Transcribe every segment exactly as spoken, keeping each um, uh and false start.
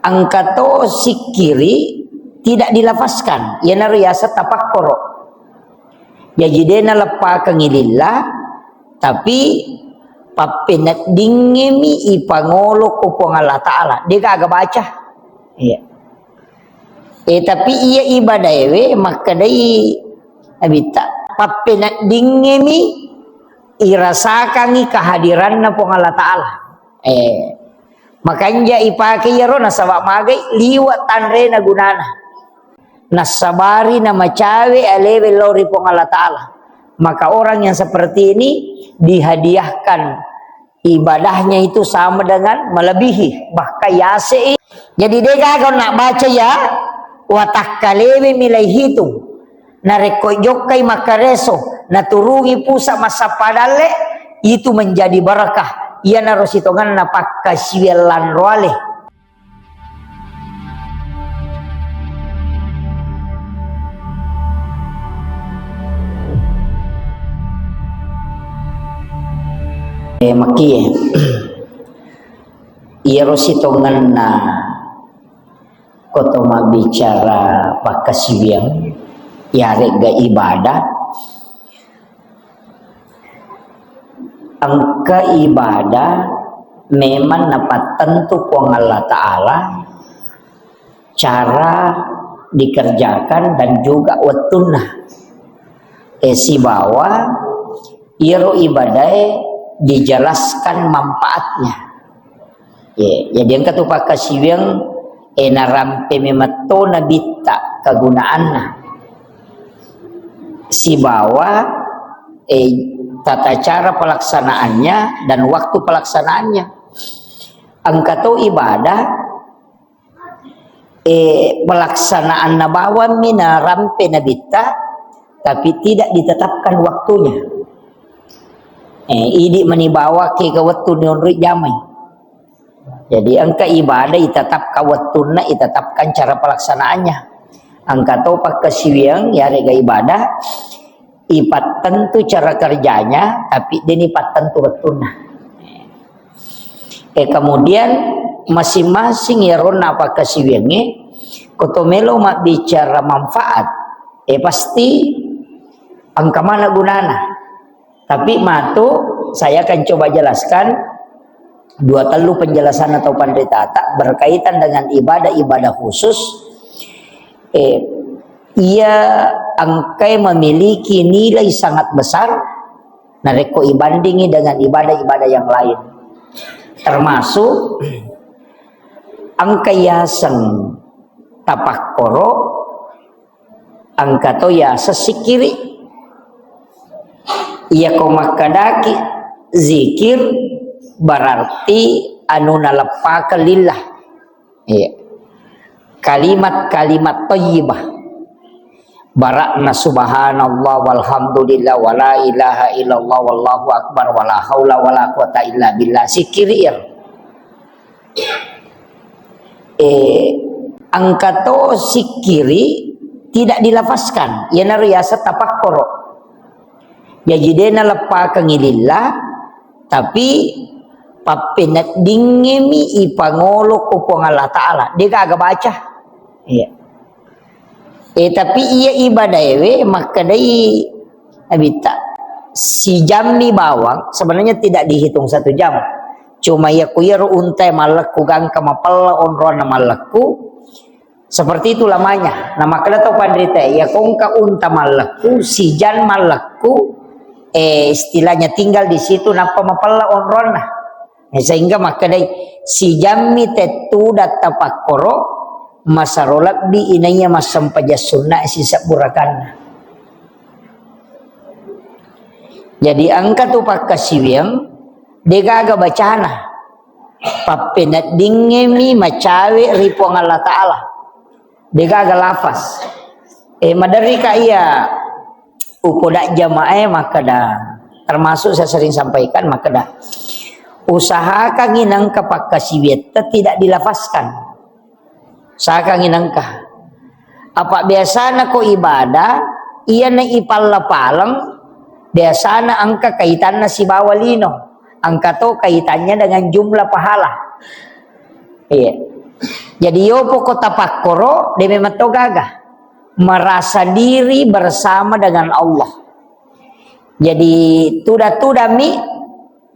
Engka to sikkiri tidak dilafazkan, iyanaro yaseng tapakkoro. Jaji de naleppakengngi lillah, tapi pappeneddingngemi ipangolo ko Puang Allah Ta'ala. De gaga baca. Iya. Eh, tapi iya ibadaewe makkedai Nabitta, pappeneddingngemi irasakangngi kehadiranna Puang Allah Ta'ala. Eh, makanja ipake iyaro nasaba magai liwa tanrena gunana. Nassabari namacawe alewe lao ri Puang Allah Ta'ala. Maka orang yang seperti ini dihadiahkan ibadahnya itu sama dengan melebihi, bahkan yasei. Jadi de gaga na baca ya, watakkalewe milai hitung. Narekko jokkai makkareso, naturungi pusa massappa dalle, itu menjadi barakah. Iyanaro sitongenna pakkasiwiang lanroale. Eh, makkie. Iyaro sitongenna koto mabbicara pakkasiwiang, iyaregga ibadah, engka ibadah memang napattentu Puang Allah Ta'ala cara dikerjakan dan juga wettunna. Eh, sibawa iyaro ibadae dijelaskan manfaatnya. Ye, jadi engka tu pakkasiwiang, eh, narampe memetto nabitta kegunaanna. Sibawa, eh, tata cara pelaksanaannya dan waktu pelaksanaannya. Engka to ibadah, eh, pelaksanaanna bawammi narampe nabitta, tapi tidak ditetapkan waktunya. Eh, idi mani bawa ke ke wettu nionroi jamai. Jadi engka ibadah itetapkan wettunna, itetapkan cara pelaksanaannya. Engka to pakkasiwiang yarega ibadah ipattentu cara kerjanya, tapi deni pattentu wettunna. Eh, kemudian masing-masing yaronna pakkasiwiangnge, koto melo mabbicara manfaat, eh, pasti engka mana gunana. Tapi matu saya akan coba jelaskan dua tellu penjelasan atau panritata berkaitan dengan ibadah-ibadah khusus. Eh, ia engkai memiliki nilai sangat besar narekko ibandingi dengan ibadah-ibadah yang lain. Termasuk engka yaseng tapakkoro, engka to yaseng sikkiri. Iyako makkedaki zikir berarti anu naleppakeng lillah. Iya. Kalimat-kalimat thayyibah. Barakna subhanallah walhamdulillah wala ilaha illallah wallahu akbar wala haula wala quwata illa billah. Sikkiri ya. Eh, engka to sikkiri tidak dilafazkan. Iyanaro yaseng tapakkoro. Jaji de naleppakengngi lillah, tapi pappeneddingngemi ipangolo ko Puang Allah Ta'ala. De gaga baca. Iya. Eh, tapi iya ibadaewe makkedai Nabitta, sijammi bawang, sebenarnya tidak dihitung satu jam. Cuma iya ku iyaro untae mallekku gangka mapella onronna mallekku, seperti itu lamanya. Nah, makkeda to panrita, iya kongka unta mallekku, sijan mallekku, eh, istilahnya tinggal di situ nappa mapella onronna. Eh, sehingga makkedai, sijammi tettu datta pakkoro, masaro lebbi inaiya massempajang sunna sisebbu rakanna. Jadi engka tu pakkasiwiang, degaga bacana. Pappeneddingngemi macawe ri Puang Allah Ta'ala. Degaga lafaz. Eh, maderri ka iya upoda jamaah makkeda, termasuk saya sering sampaikan makkeda, usahakangi nengka pakkasiwiatta tidak dilafazkan. Usahakangi nengka. Apa biasana ko ibadah, iyana ipalla paleng, biasana engka kaitanna sibawa lino. Engka to kaitannya dengan jumlah pahala. Iya. Jadi, yopo ko tapakkoro, de memang to gaga. Merasa diri bersama dengan Allah. Jadi, tuda-tudami,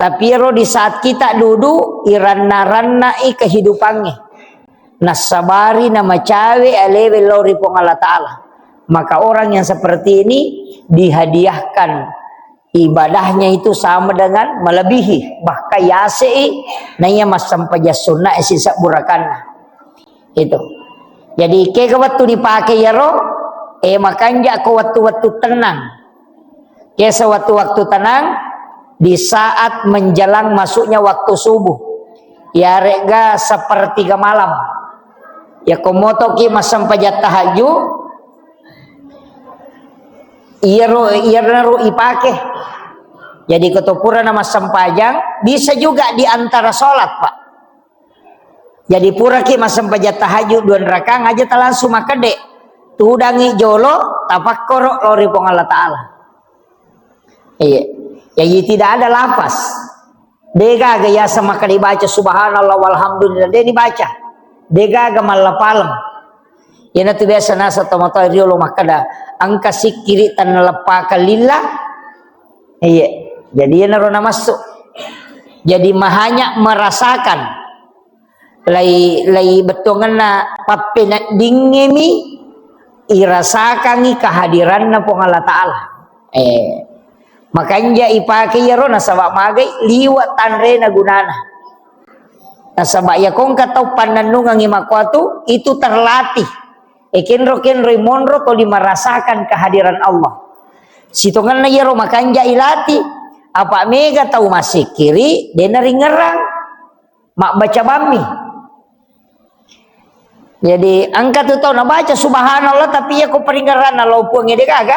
tapi ero di saat kita duduk, iranna-rannai kehidupannya. Nassabari namacawe alewe lao ri Puang Allah Ta'ala. Maka orang yang seperti ini dihadiahkan ibadahnya itu sama dengan melebihi, bahkan yasei naiya massempajang sunna e sisebbu rakanna. Itu. Jadi, kega wettu dipake iyaro, eh, makanja ko wettu-wettu tenang. Kesa wettu-wettu tenang, di saat menjelang masuknya waktu subuh. Yarega sepertiga malam. Ya, ko motoki massempajang tahajud, iyaro, iyaro ipake. Jadi, ko to purana massempajang, bisa juga di antara sholat, Pak. Jadi, puraki massempajang tahajud dua rakang aja ta langsung makkede. Tudangi jolo, tapakkoro lao ri Puang Allah Ta'ala. Iya. Jadi, tidak ada lafaz. Degaga yaseng makkeda baca subhanallah walhamdulillah, de dibaca. Degaga mallapaleng. Iyanatu biasa naseng tomatoa riolo makkeda, engka sikkiri tennaleppakang lillah. Iya. Jadi, iyanaro namassu. Jadi, mahanya merasakan. Lai, lai bettuangenna pappeneddingngemi irasakangi kehadiranna Puang Allah Ta'ala. Eh, makanja ipake iyaro nasaba magai liwa tanrena gunana. Nasaba iya kongka tau pannennungangi makkuatu, itu terlatih. Eh, kenro-kenroi monro toli merasakan kehadiran Allah. Sitongenna iyaro makanja ilatih, apa mega tau massikkiri, dena ringerang. Mabbaca bammi. Jadi, engka tu tau nabaca subhanallah, tapi iya ko paringerranna lao Puang ede gaga.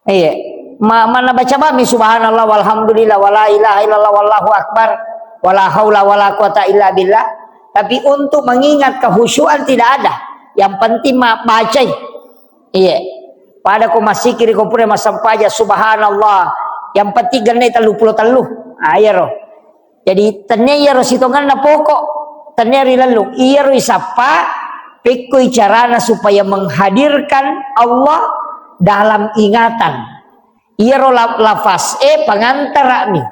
Iya. Ma-, mana baca bammi subhanallah walhamdulillah wala ilaha illallah wallahu akbar wala haula wala quwata illa billah. Tapi untuk mengingat kehusyuan tidak ada. Yang penting ma-, bacai. Iya. Pada ko massikiri ko pura massempajang subhanallah. Yang penting genne tellu pulo tellu. Ah, iyaro. Jadi, tennia iyaro sitongenna pokok, tennia rilellung. Iyaro isappa, pekkoi carana supaya menghadirkan Allah dalam ingatan. Iyaro la-, lafaz e pangantara'mi.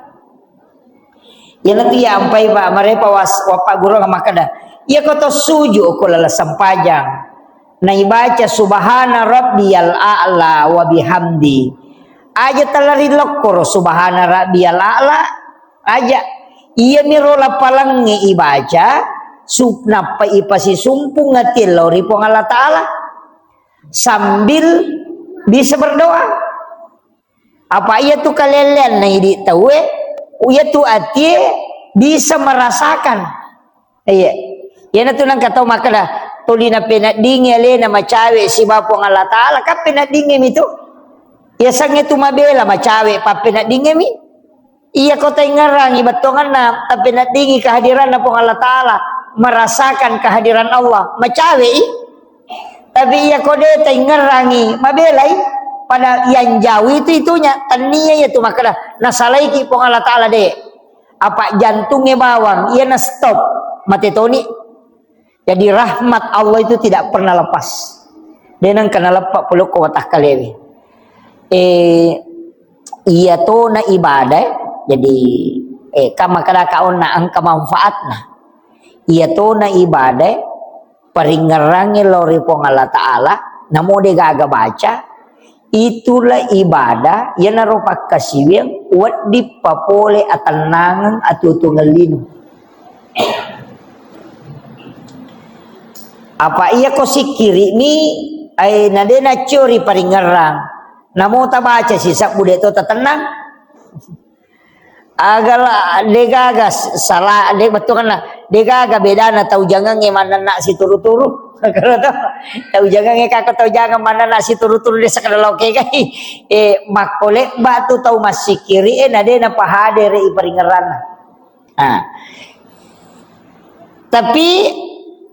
Iyanatu iya ampai, Pak, marepa was-, wappa guru makkeda, iya ko to suju ko laleng sempajang. Naibaca subhana rabbiyal a'la wa bihamdi. Aja talari lokkoro subhana rabbiyal a'la. Aja. Iyamiro lapalangnge ibaca, sup-, nappa ipasisumpung atie lao ri Puang Allah Ta'ala. Sambil bisa berdoa. Apa iya tu kalelleanna idi tauwe, iya tu atie bisa merasakan. Iya. Iyanatu nengka tau makkeda, tuli napeneddingi alena macawe siba Puang Allah Ta'ala, kan peneddingimi tu. Iya sangnge tu mabela macawe, pappeneddingimi. Iya ko taingngerangi bettuangenna, tapeneddingi kehadiranna Puang Allah Ta'ala, merasakan kehadiran Allah, macawe i. Tapi iya ko de taingngerangi, mabelai. Pada yang jauh itu itunya, tania iya tu makkeda, nasalaiki Puang Allah Ta'ala de. Apa jantungnge bawang, iya na stop, mate toni. Jadi rahmat Allah itu tidak pernah lepas. De nengka naleppa pole ko watakkalewe. Eh, iya tona ibadah, eh. Jadi, eh, kama kada kaonna engka manfaatna. Iya tona ibadah, eh, paringngerangnge lao ri Puang Allah Ta'ala, namo de gaga baca, itulah ibadah, iyanaro pakkasiwiang wedding papole atennangeng atuo-tuongeng lino. Apa iya ko sikkiri'mi, ai, na de nacciori paringngerang. Namo tabaca sisebbu de to tatennang. Agala de gaga s-, sala, de bettuanna, de gaga bedana tau jangangnge mannenna situru-turu. Tau jangangnge kako tau jangang mannenna situru-turu de sakada loke gai. Eh, makko lebba tu tau massikkiri, eh, na de napahadere i paringngeranna. Ah. Tapi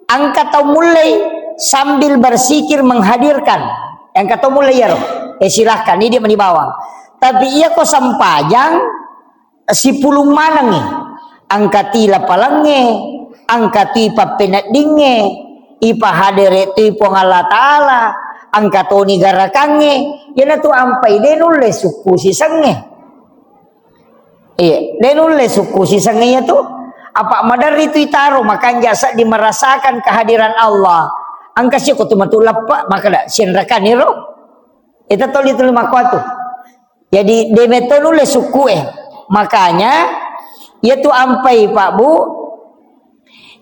engka tau mullei sambil bersikir menghadirkan. Engka tau mullei iyaro. Eh, silahkan, ini dia meni bawang. Tapi iya ko sempajang, sipulung manengngi. Engka tila palengnge, Engka tu ipappeneddingnge, ipahadere tu Puang Allah Ta'ala, engka toni garakangnge, iyanatu ampai de nulle sukku sisengnge. Iya, de nulle sukku sisengnge iyatu. Apa maderri tu itaro makanja seddi merasakan kehadiran Allah. Engka siko tu matu leppe, makkeda sienrekaniro. Ita toli tuli makkuatu. Jadi, de metto nulle sukku e. Makanya, iyatu ampai, Pak, Bu,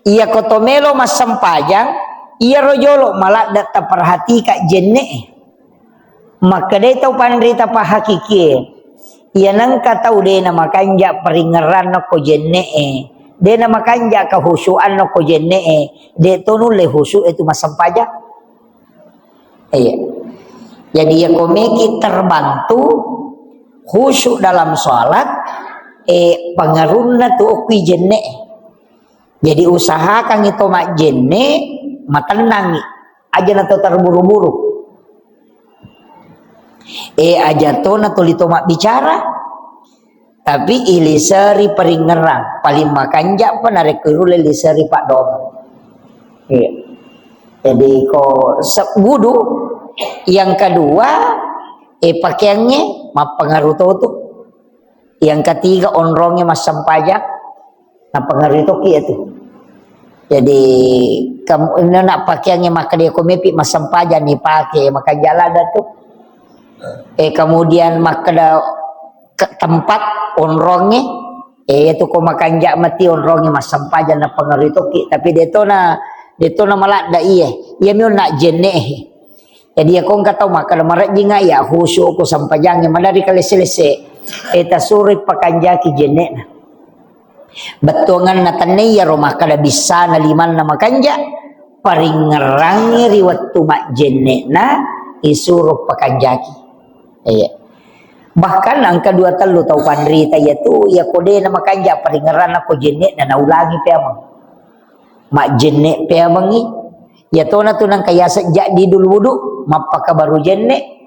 iyako to melo massempajang, iyaro jolo maladde taperhatika jenne e. Makkedai tau panrita pahakikie, iya nengka tau de namakanja paringngeranna ko jenne e, de namakanja kehusuanna ko jenne e, de to nulle husu e tu massempajang. Iya. Jadi, ya komeki terbantu khusyuk dalam sholat, eh, pengaruhna tu okui jenne. Jadi, usahakan itu mak jenne, matennangi. Aja na to terburu-buru. Eh, aja to na tuli to mak bicara. Tapi iliseri paringngerang, paling makanja pa narekko irulle liseri paddoang. Iya. Jadi ko se-, wudu, yang kedua, eh, pakaiannya mappengaruh to tu. Yang ketiga, onrongnge massempajang, nappengaruh toki ya tu. Jadi, kamu, ina nak pakaiannya makkeda ko mepi massempajang ni pake, makanja ladda tu. Eh, kemudian makkeda ke tempat onrongnge, eh, itu ko makanja mati onrongnge massempajang nappengaruh toki. Tapi detona, detona maladda iye. Iya mi onna jenne. Jadi, ya kongka tau makkeda marejjinga ya khusyuk ko sempajangnge, madari kalesse-lesse. Eh, tasuroi pakanjaki jennena. Bettuanganna tenne iyaro makkeda bissana limanna makanja, paringngerangngi ri wettu majjenne'na isuro pakanjaki. Iya. Bahkan engka dua tellu tau panrita iyatu, iya ko de na makanja paringngeranna ko jenne'na naulangi peameng. Majjenne peamengi. Iya tona tu nengka yaseng jaddidul wudu, mappakabaru jenne.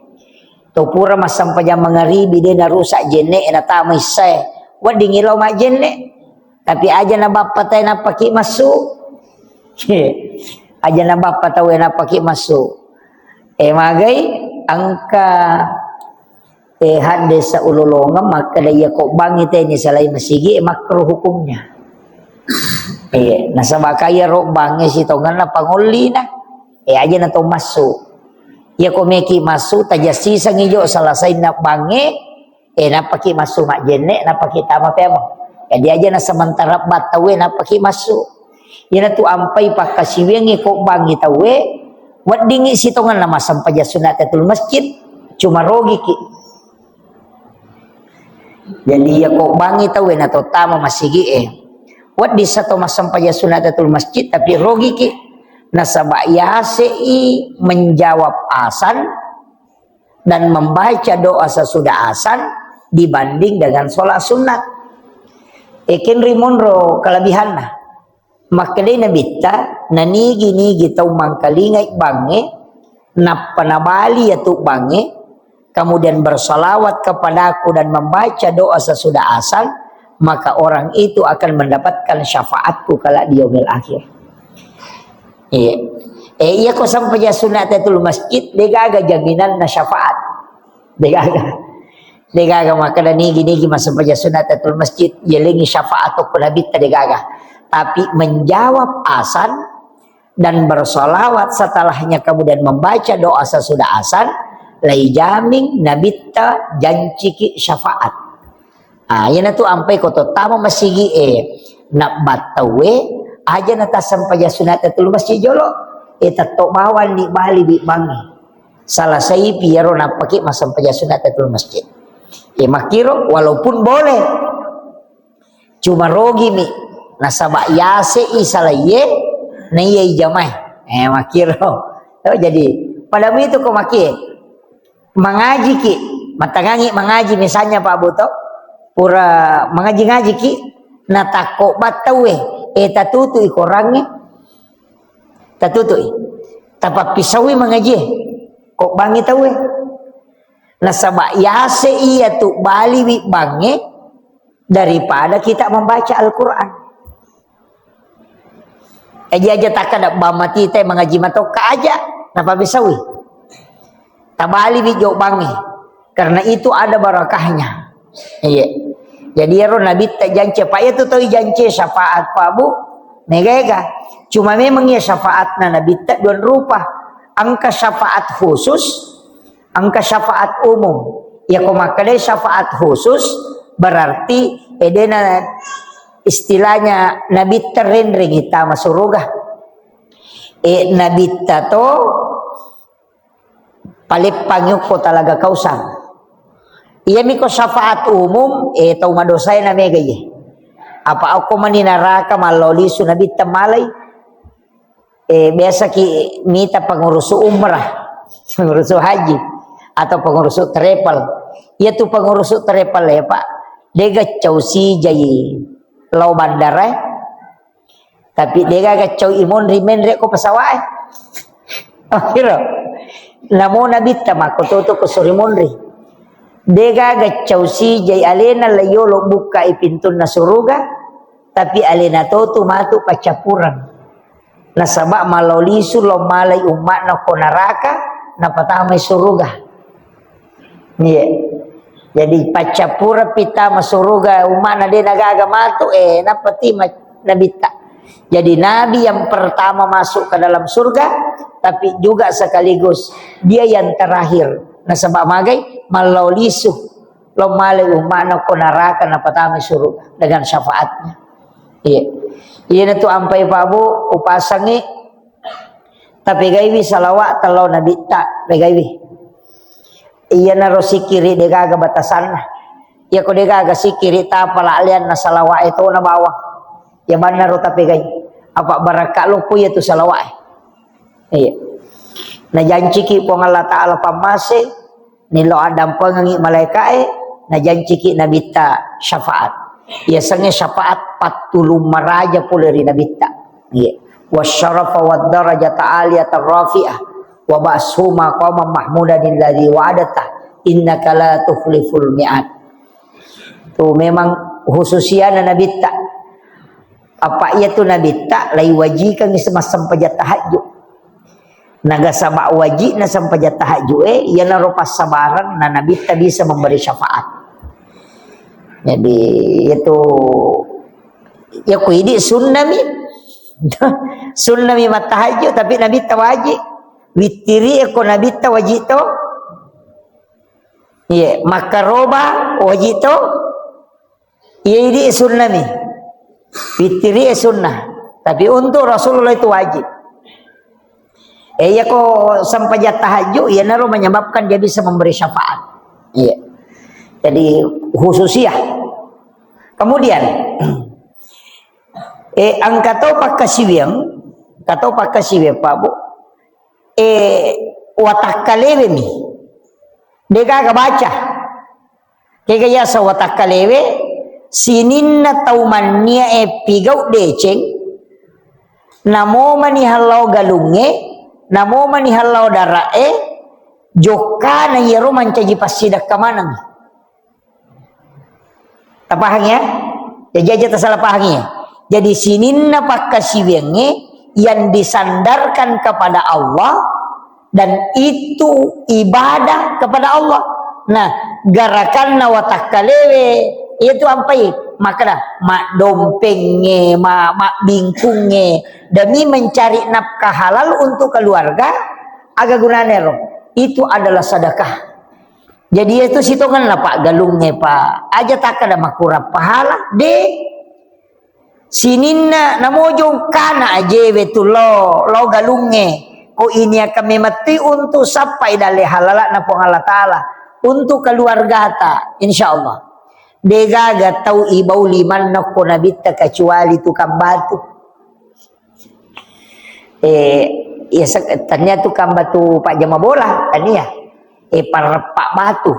To pura massempajang mangaribi de narusak jenne, natama issae. Weddingi lao majjenne. Tapi aja na bappa tae nappaki massu. Aja na bappa tae nappaki massu. Eh, magai engka, eh, haddesa ulolongeng makkeda iya ko bangngi teni salai masigi, eh, makruh hukumnya. Eh, nasaba kaya ro bangnge sitongenna pangollina. Eh, aja na to massu. Iya ko meki massu, tajassisangi jo salasainna bangnge, eh, nappaki massu majjenne, nappaki tama peameng. Jadi aja na sementara battaue nappaki massu. Iyanatu ampai pakkasiwiangngi ko bangngi taue, weddingngi sitongenna massempajang sunat tahiyatul masjid, cuma rogiki. Jadi iya ko bangngi taue na to tama masigi e. Wedding sato massempajang sunat tahiyatul masjid tapi rogiki. Nasaba yasei menjawab azan dan membaca doa sesudah azan dibanding dengan sholat sunat. Ekenri monro kelebihanna. Makkedai Nabitta, nanigi-nigi tau mangkalingai bangnge, nappa nabali yatu bangnge, kemudian bersalawat kepadaku dan membaca doa sesudah azan, maka orang itu akan mendapatkan syafaatku kala di yaumil akhir. Iya. Eh, iya ko sampajang sunat tahiyatul masjid, degaga jaminanna syafaat. Degaga. Degaga makkeda nigi-nigi massempajang sunat tahiyatul masjid, yelengi syafaat ko Nabitta degaga. Tapi menjawab azan dan bersalawat setelahnya kemudian membaca doa sesudah azan, lai jamin Nabitta janciki syafaat. Ah, iyanatu ampai ko to tama masigi e, nabbattaue, aja na tassempajang sunat tahiyatul masjid jolo. E, tetto bawang ni bali bi bangnge. Salasaipi iyaro nappaki massempajang sunat tahiyatul masjid. E, makkiro walaupun boleh. Cuma rogimi nasaba yasei salaiye na iya ijamai. E, makkiro. To, jadi pada itu ko makie mangajiki, mattangangi mangaji misalnya Pak Buto, pura mangaji-ngajiki, natakko battaue, e, tatutui korangnge, tatutui, tapappisaui mangajie, ko bangngi taue. Nasaba yase iya tu baliwi bangnge daripada kita membaca Al-Quran. Aja-aja takkada bammatita mangaji matokka aja, napabesauwi. Tabaliwi jobbangnge. Karena itu ada barakahnya. Iya. Jadi ero nabitta jance, Pak, iya tu tau jance syafaat, Pak, Bu. Mega-ega. Cuma memang iya syafaatna nabitta dua rupa. Engka syafaat khusus, engka syafaat umum. Ya ko makkedai syafaat khusus, berarti edena istilahnya nabitta renreng tama suruga. E, nabitta to paleppangi okko talaga Kausar. Iyami ko syafaat umum, e, tau madosae na mega iye. Apa okko mani naraka mallao lisu nabitta malai. E, biasa ki mita pengurusu umrah, pengurusu haji, atau pengurusu travel. Iya tu pengurusu travel ya, Pak. Dega cau sijai lao bandara, e. Tapi degaga cau imonri menre ko pesawat, e. Oh, kira. Namo nabitta mako toto ko suri monri. Degaga cau sijai alena la yolo bukka i pintunna suruga, tapi alena totu matu paccappureng. Nasaba malao lisu lao malai umma'na ko naraka, napatamai suruga. Iya. Jadi paccappureng pitama suruga umma'na de nagaga matu, eh, nappa tima nabitta. Jadi nabi yang pertama masuk ke dalam surga, tapi juga sekaligus dia yang terakhir. Nasaba magai, malao lisu, lao malai umma'na ko naraka napatamai suruga dengan syafaatnya. Iya. Iya natu ampai Pak Bu, upasangi, tapegaiwi salawat tellau nabitta, pegaiwi. Iyanaro sikiri degaga batasanna. Iyako degaga sikiri tapala alianna salawat e tona bawang. Iya mannaro tapegai. Apa barakka loppo iya tu salawat e. Iya. Najanciki Puang Allah Ta'ala pammase, nillo addampengengi malaika e, najanciki nabitta syafaat. Iya sengnge syafaat pattulung maraja pole ri nabitta. Iya. Wasyarafa wad darajata aliyatan rafi'ah. Wa ba'shu maqaman mahmudan alladzi wa'adtah. Innaka la tukhliful mi'ad. Tu memang khususiana nabitta. Apa iya tu nabitta lai wajikang semassempajang tahajud. Nagasaba wajibna sempajang tahajud e, iyanaro passabareng na nabitta bisa memberi syafaat. Jadi itu ya ku idi sunnami. Sunnami mattahajud tapi nabitta wajib. Wittiri e ko nabitta wajib to. Iya, makkaroba wajib to. Iya idi sunnami. Wittiri e sunnah. Tapi untuk Rasulullah itu wajib. Eh, iya ko sempajang tahajud, iyanaro menyebabkan dia bisa memberi syafaat. Iya. Jadi khususiyah. Kemudian, eh, engka to pakkasiwiang, engka to pakkasiwiang, Pak Bu. Eh, watakkalewemi. Degaga baca. Kega yaseng watakkalewe, sininna tau manniae pigau deceng, namo mani hallau galungnge, namo mani hallau dara'e, jokkana iyaro mancaji passidekka maneng. Tapahang ya? Jadi aja tasalah pahang ya. Jadi sininna pakkasiwiangnge yang disandarkan kepada Allah, dan itu ibadah kepada Allah. Nah, garakanna watakkalewe, itu ampai makkeda, maddompengnge, ma-, mabbingkungnge, demi mencari nafkah halal untuk keluarga, aga gunana ero? Itu adalah sedekah. Jadi itu sitongenna, Pak, galungnge, Pak. Aja takkeda makurang pahala, de. Sininna namojong kana ajewe tu lo, lo galungnge. Ko ini akan memetti untuk sappai dalle halala'na Puang Allah Ta'ala. Untuk keluargata, insya Allah. Degaga tau ibau limanna ko nabitta kecuali tukang batu. Eh, iya, se-, tania tukang batu pajjama bola, tania. Eh, pareppa batu.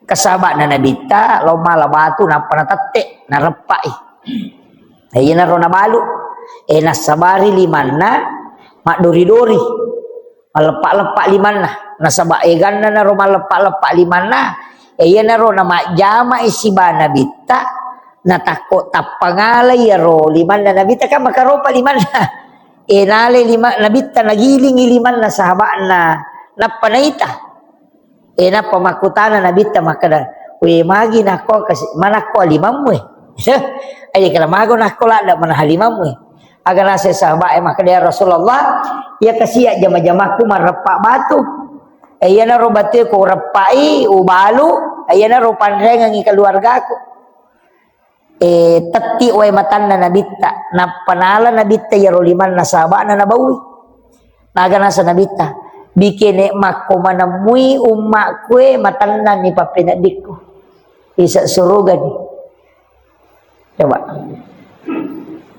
Kasaba na nabitta, lo mala batu, nappa natette, nareppai. Eh, iyanaro nabalu. Eh, nassabari limanna, maddori-dori. Malleppa-leppa limanna. Nasaba eganna naro malleppa-leppa limanna. Eh, iyanaro namajjamai siba nabitta, natakko tappangalai iyaro limanna nabitta, kan makaropa limanna. E, nale lima, Nabitta nagilingi limanna sahaba'na, nappa naita. E, nappa makkutana Nabitta makkeda, "We, magi nakko kasi-, manakko limammu e?" Aja kala mago nakko ladda manaha limammu e. Aga naseng sahaba'e makkeda, "Ya Rasulullah, iya kasi jama-jamakku marreppa batu. E, iyanaro batue ko ureppai, ubalu, e, iyanaro panrengengi keluargaku." E, tetti wae matanna Nabitta, nappa nala Nabitta iyaro limanna sahaba'na nabaui. Naga nasa Nabitta, "Bikene makko manemmui ummakku e, matannanni pappeneddikku. Isa surugani." Coba.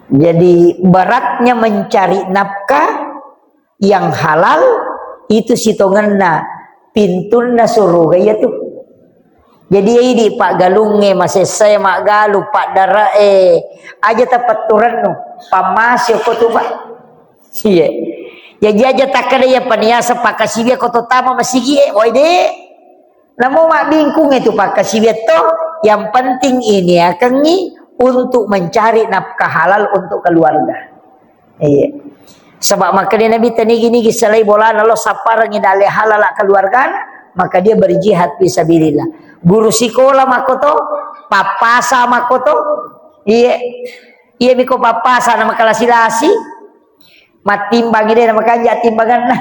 Jadi, beratnya mencari nafkah yang halal itu sitongenna pintunna suruga iya tu. Jadi, idi paggalungnge, masessae maggalu, paddarae, aja tapetturennu, pammase ko tu, Pak. Iya. Jadi aja takkeda iya paniasa pakkasiwia ko to tama masigie, woi de. Namo mabbingkung itu pakkasiwia to, yang penting ini akengi untuk mencari nafkah halal untuk keluarga. Iya. Sebab makkeda Nabi, tenigi-nigi selai bolana lo sapparengi dalle halala keluargana, maka dia berjihad fisabilillah. Guru sikola makkoto, pappasa makkoto, iya. Iya miko pappasa na makalasi-lasi. Mattimbang ide na makanja timbanganna.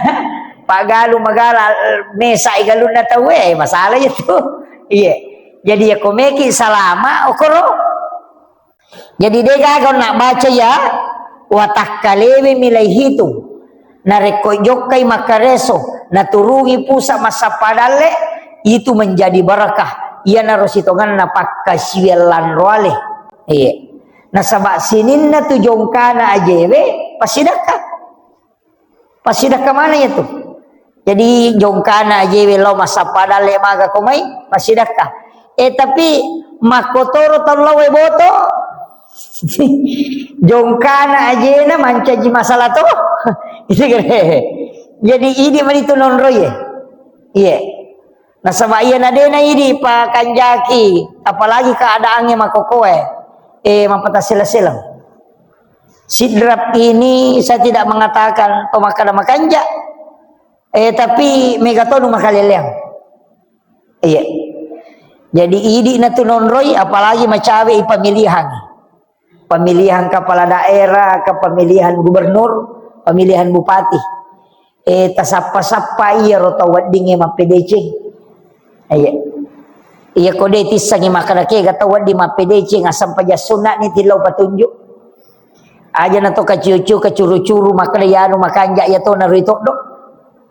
Paggalu magala mesa igalunna tauwe, masalah itu. Iya. Jadi ya komeki salama okoro. Jadi de gaga onna baca ya, watakkalewe milai hitung. Narekko jokkai makkareso, naturungi pusa massappa dalle, itu menjadi barakah. Iyanaro sitonganna pakkasiwiang lanroale. Iya. Nasaba sininna tu jongkana ajewe passidakka. Passidakka mana ya tu? Jadi jongkana ajewe lao massappa dalle maga ko mai, passidakka. Eh, tapi makkotoro tau lao boto. Jongkana ajena mancaji masalah to. Itu kira. Jadi idi mani tu nonroi ye. Iya. Nasaba iya nadena idi pakanjaki, apalagi keadaannya makokoe. Eh, mapata sela-sela. Sidrap ini saya tidak mengatakan to makkada makanja. Eh, tapi mega tonu makaleleang. Iya. Jadi idi na tu nonroi, apalagi macawe i pemilihan. Pemilihan kepala daerah, ke pemilihan gubernur, pemilihan bupati. Eh, tasappa-sappa iyaro tau weddingnge mappedeceng. Iya. Iya ko de tissangi makkada kega tau wedding mappedeceng, assampajang sunna ni tillau patunjuk. Aja na to kaciu-ciu, kacuru-curu, makkada iyanu makanja iya to narui toddo.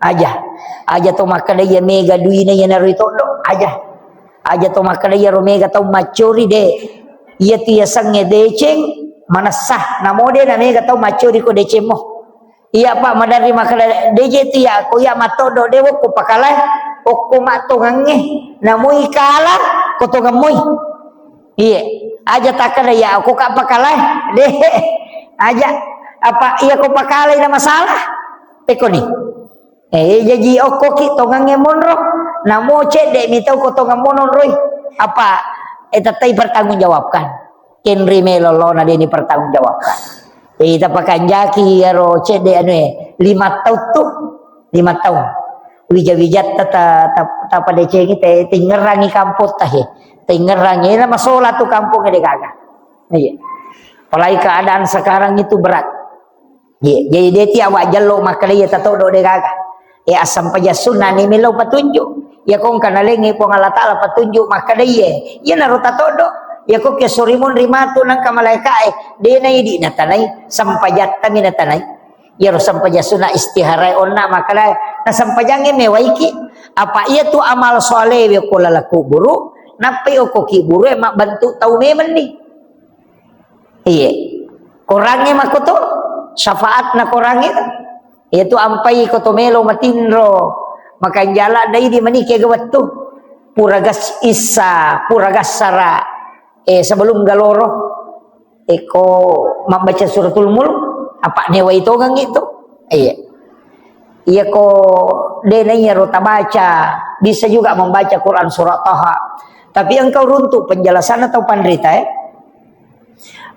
Aja. Aja to makkada iya mega duina iya narui toddo. Aja. Aja to makkada iyaro mega tau maccori de. Iya tu iya sangnge deceng, manessa. Namo de na mega tau maccori ko decemmo. Iya, Pak, maderri makkeda, "De je tu ya, ko iya mattoddo de wokko pakalae, okko mattongangnge, namoi kala, ko tongeng moi." Iye, aja takkeda ya, okko ka pakalae, de, aja, apa iya ko pakalai na masalah, tekoni. Eh, jaji okko ki tongangnge monro, namo cedde mi tau ko tongeng mononroi, apa, eh, tettai pertanggungjawabkan. Kenri melo lona deni pertanggungjawabkan. Eh, tapakanjaki iyaro cedde anu e, lima taung tu, lima taung. Wija-wijatta ta, ta, tapadecengi te, tingerangi kampung tahe. Tingerangi, na masola tu kampung de gaga. Iya. Apalagi keadaan sekarang itu berat. Iya, jadi de ti awak jello makkeda iya tatoddo de gaga. Eh, assampajang sunna ni melo patunjuk. Iya ko engka nalengngi Puang Allah Taala patunjuk makkeda iye. Iya naro tatoddo. Iya ko ke sorimun rimatu nangka malaika e. De na idi na tanai. Sampajatta mi na tanai. Iya ro sampajang sunna istihara e onna makkeda na sampajangnge mewaiki. Apa iya tu amal soleh we ko lala kuburu. Nappai okko kiburu e mabbentuk tau memenni. Iye. Korangnge makkoto, syafaatna korangnge. Iyatu ampai ko to melo matinro, makanjala dai di manike ga wettu. Pura gas issa, pura gassara, eh, sebelum galoro. Eko mabbaca suratul mulk, apa newai tongang itu. Iya. Iya ko de na iya ro tabaca, bisa juga membaca Quran surah Taha. Tapi engkau runtuk penjelasan atau panrita, eh?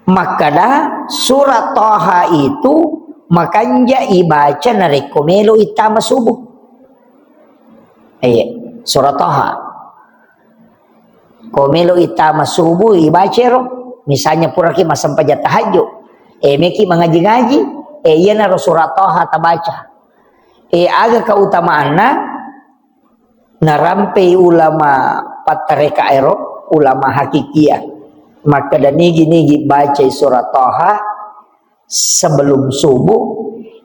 Makkada surat Taha itu Makanja ibaca narekko melo ittama subuh. Iya, surah Taha. Ko melo ittama subuh, ibaca ro. Misalnya puraki massempajang tahajud, eh, meki mangaji-ngaji, eh, iyanaro surah Taha tabaca. Eh, aga keutamaanna? Narampei ulama pattareka ero, ulama hakikia. Makkeda nigi-nigi bacai surah Taha, sebelum subuh,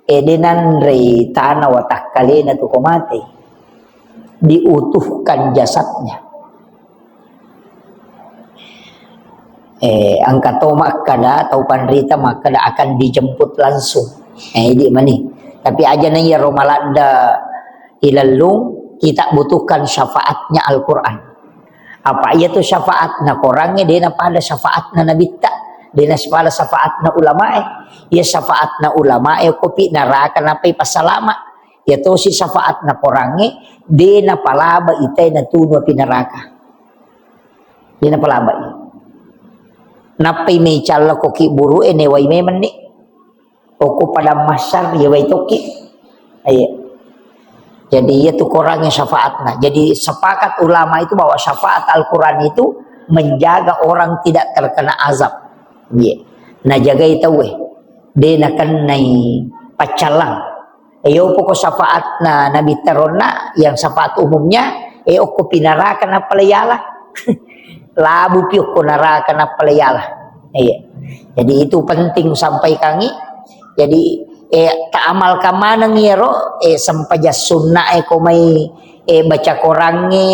eh, de nanrei tana watakkalena tu ko mate. Diutuhkan jasadnya. Eh, engka to makkada, tau panrita makkada akan dijemput langsung. Eh, idi mani. Tapi aja na iyaro maladda ilellung, kita butuhkan syafaatnya Al-Quran. Apa iya tu syafaatna Korangnge, dena pada syafaatna nabitta, dena pada syafaatna ulamae. Iya syafaatna ulamae, kopi naraka napai pasalama. Iya tosi syafaatna Korangnge, dena palaba itai natunu api naraka. Dena palaba i. Nappai mecalla koki buru e newai memenni. Okko padang mahsyar, iya wai tokki. Iya. Jadi, iya tu Korangnge syafaatna. Jadi, sepakat ulama itu bahwa syafaat Al-Quran itu menjaga orang tidak terkena azab. Iya. Najagai tauwe. De nakennai paccallang. E, yo poko syafaatna Nabi taronna, yang syafaat umumnya, e, okko pinaraka nappa layala. Labu pi okko naraka nappa layala. Iya. Jadi itu penting sampaikangi. Jadi, eh, taamalkan maneng iyaro, eh, sempajang sunna, eh, ko mai, eh, baca Korangnge,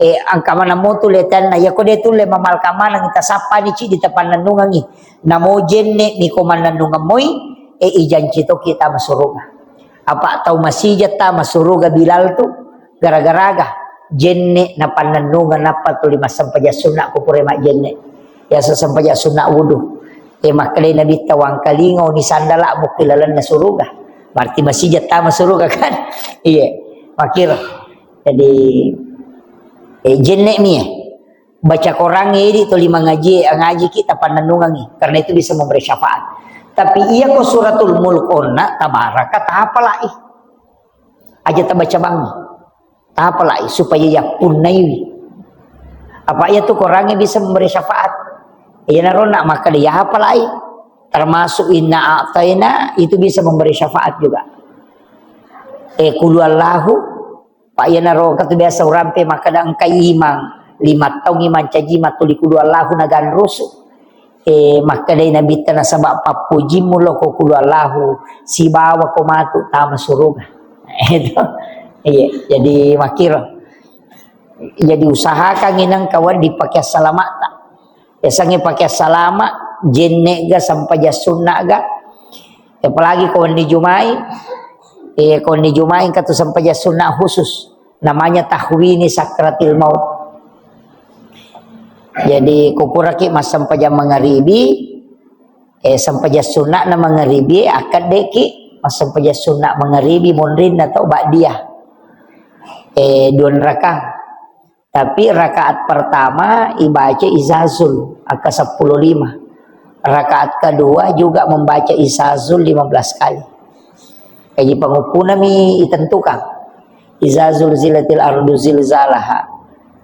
eh, engka maneng mo tu letanna. Iya ko de tulle mamalkan maneng, tasappani cidi tapannennungengi. Namo jenne mi ko mannennungeng moi, eh, ijanci toki tama suruga. Apa tau masija tama suruga Bilal tu, gara-garaga jenne napannennungeng nappa tuli massempajang sunna ko pura majjenne. Biasa sempajang sunna wudu. Eh, makkedai Nabitta, "Wangkalinga oni sandala mukki lalenna suruga." Berarti masija tama suruga kan? Iya, makkiro. Jadi, eh, jenne mi, eh. Baca Korangnge idi tuli mangaji, ngaji kita pannennungengi. Karena itu bisa memberi syafaat. Tapi iya ko Suratul Mulk onna, tabaraka, tapalai. Aja tabaca bangi. Tapalai supaya yappunnaiwi. Apa iya tu Korangnge bisa memberi syafaat. Iya naronna makkeda yapalai. Termasuk inna a'taina itu bisa memberi syafaat juga. Eh, kulu Allahu, Pak, iyanaro engka tu biasa urampe makkeda engka imang, lima taung imang caji mattuli kulu Allahu naganrusu. Eh, makkedai Nabitta nasaba pappojimmu loko kulu Allahu sibawa ko matu tama suruga. Itu. Iya, jadi makkiro. Jadi usahakan inang kawan dipakai salamata. Yasengnge pake salama, jenne ga, sempajang sunna ga. Apalagi ko wenni Jumai, eh, ko wenni Jumai engka tu sempajang sunna khusus. Namanya tahwini sakratil maut. Jadi, ko puraki massempajang mangaribi, eh, sempajang sunna'na mangaribi, akkaddeki massempajang sunna mangaribi, monrinna tau ba'diyah. Eh, dua rakang. Tapi rakaat pertama ibaca Izazul, angka seppulo lima. Rakaat kedua juga membaca Izazul lima belas kali. Jadi panguppunami itentukan. Izazul zilatil ardu zilzalaha.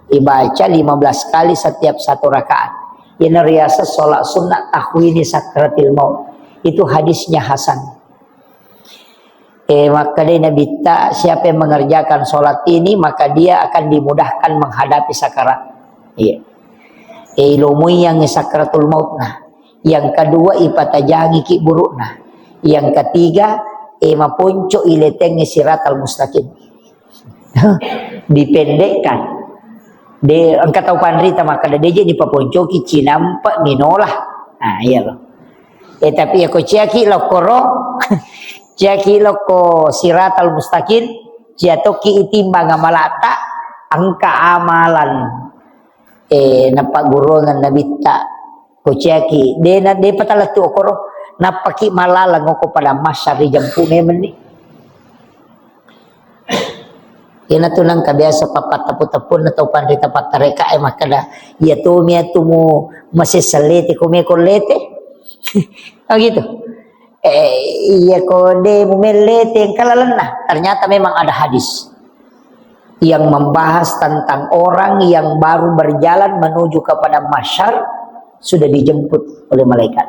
Ibaca lima belas kali setiap satu rakaat. Ini riasa sholat sunnah tahwini sakratil maut. Itu hadisnya hasan. Eh, makkedai Nabitta, siapa yang mengerjakan sholat ini, maka dia akan dimudahkan menghadapi sakarat. Iya. Eh, ilomui yang sakratul maut nah. Yang kedua, ipatajangi ki buruk nah. Yang ketiga, eh, maponco iletengi siratal mustaqim. Dipendekkan. De, engka tau panrita makkeda, "De je dipaponcoki, cinampa minola." Nah, iya loh. Eh, tapi ya ko ciaki lokkoro, ciaki lokko siratal mustaqim, cia tokki itimbang amalata, engka amalan, eh, napagguruangan Nabitta, ko ciaki, de na, de patalettu okoro, nappaki malalang oko pada massari jampu memenni. Iyanatu nangka biasa pappattappu-tappunna tau panrita pattarekae makkeda, "Iya tomi atu mu masessa lete, ko meko lete." Oh gitu. Eh, iya ko de mumelle tengkalalenna. Ternyata memang ada hadis yang membahas tentang orang yang baru berjalan menuju kepada mahsyar sudah dijemput oleh malaikat.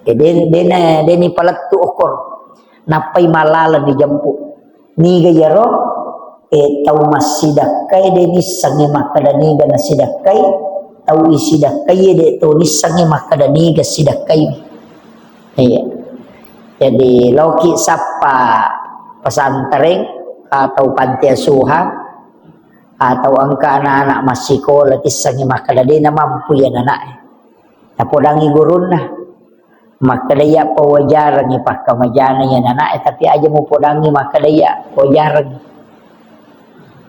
Eh, de, de, de ni palettu okor. Nappai malaleng dijemput. Niga iyaro, eh, tau massidakkai de nissengngi makkeda niga nasidakkai, tau isidakkai de to nissengngi makkeda niga sidakkai. Iya. Jadi, loki sappa pesantren atau panti asuhan atau engka anak-anak massikola tissengngi makkeda de namampu iya nanae. Napodangi gurunna. Makkeda iya pawajarengngi pakkamajana iya nanae, tapi aja mupodangi makkeda iya pawajarengngi.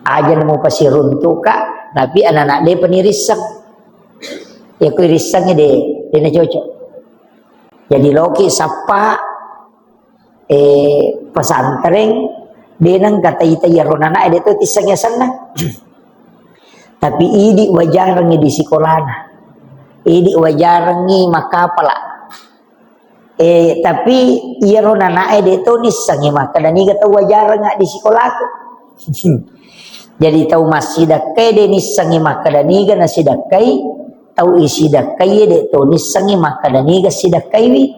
Aja mupasiruntuka, tapi anak-anak de penirisseng. Ya kui rissengngi de, de nacocok. Jadi loki sappa, eh, pesantren, de nengka tai-tai iyaro nanae de to tisseng yasenna. Tapi idi wajarengngi di sikolana. Idi wajarengngi makkapala. Eh, tapi iyaro nanae de to nissengngi makkeda niga tau wajarengnga di sikolaku. Jadi tau massidakkai de nissengngi makkeda niga nasidakkai, tau isidakkai de to nissengngi makkeda niga sidakkaiwi.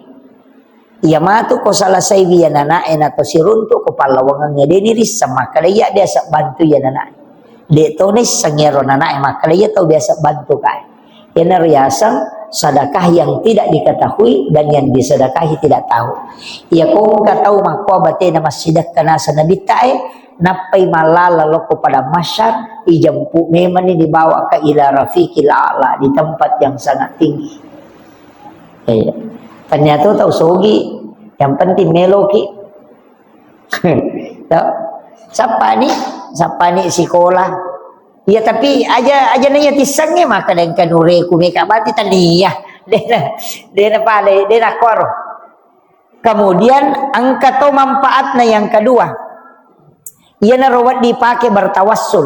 Iya matu ko selesaiwi iya nanae nato siruntu ko pallawangengnge de nirisseng makkeda iya biasa bantu iya nanae. De to nisseng iyaro nanae makkeda iya tau biasa bantu kae. Iyanaro riaseng sedekah yang tidak diketahui dan yang disedekahi tidak tahu. Iya ko engka tau makkoa batena massidakka naseng nabittae, nappai mallala lokko padang mahsyar, ijempu memanni dibawa ke ila rafiqil a'la, di tempat yang sangat tinggi. Iya. Ternyata tau sogi, yang penting meloki. Tau? Sappani, sappani sikola. Iya, tapi aja, aja naiya tissengnge makkeda engka nureku meka bati tania. Dena, dena pale, dena koro. Kemudian engka to manfaatna yang kedua. Iyanaro wedding pake bertawassul.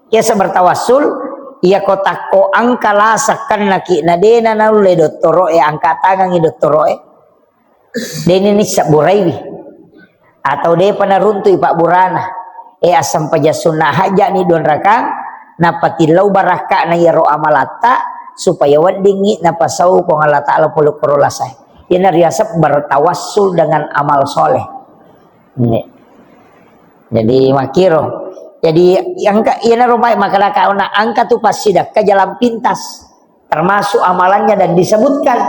Biasa bertawassul, iya ko takko engka lasa kennaki na dena naulle dottoroe, angka tangangi dottoroe. Deni nissabburaiwi. Atau depa naruntui pabburana. Eh, assempajang sunna hajjani duanrakang, napatillau barakka'na iyaro amalatta, supaya weddingngi napasau Puang Allah Ta'ala pole koro lasae. Iyana riaseng bertawassul dengan amal soleh. Ini. Jadi makiro. Jadi engka, iyanaro mai makkadaka ona engka tu passidakka jalan pintas. Termasuk amalannya dan disebutkan.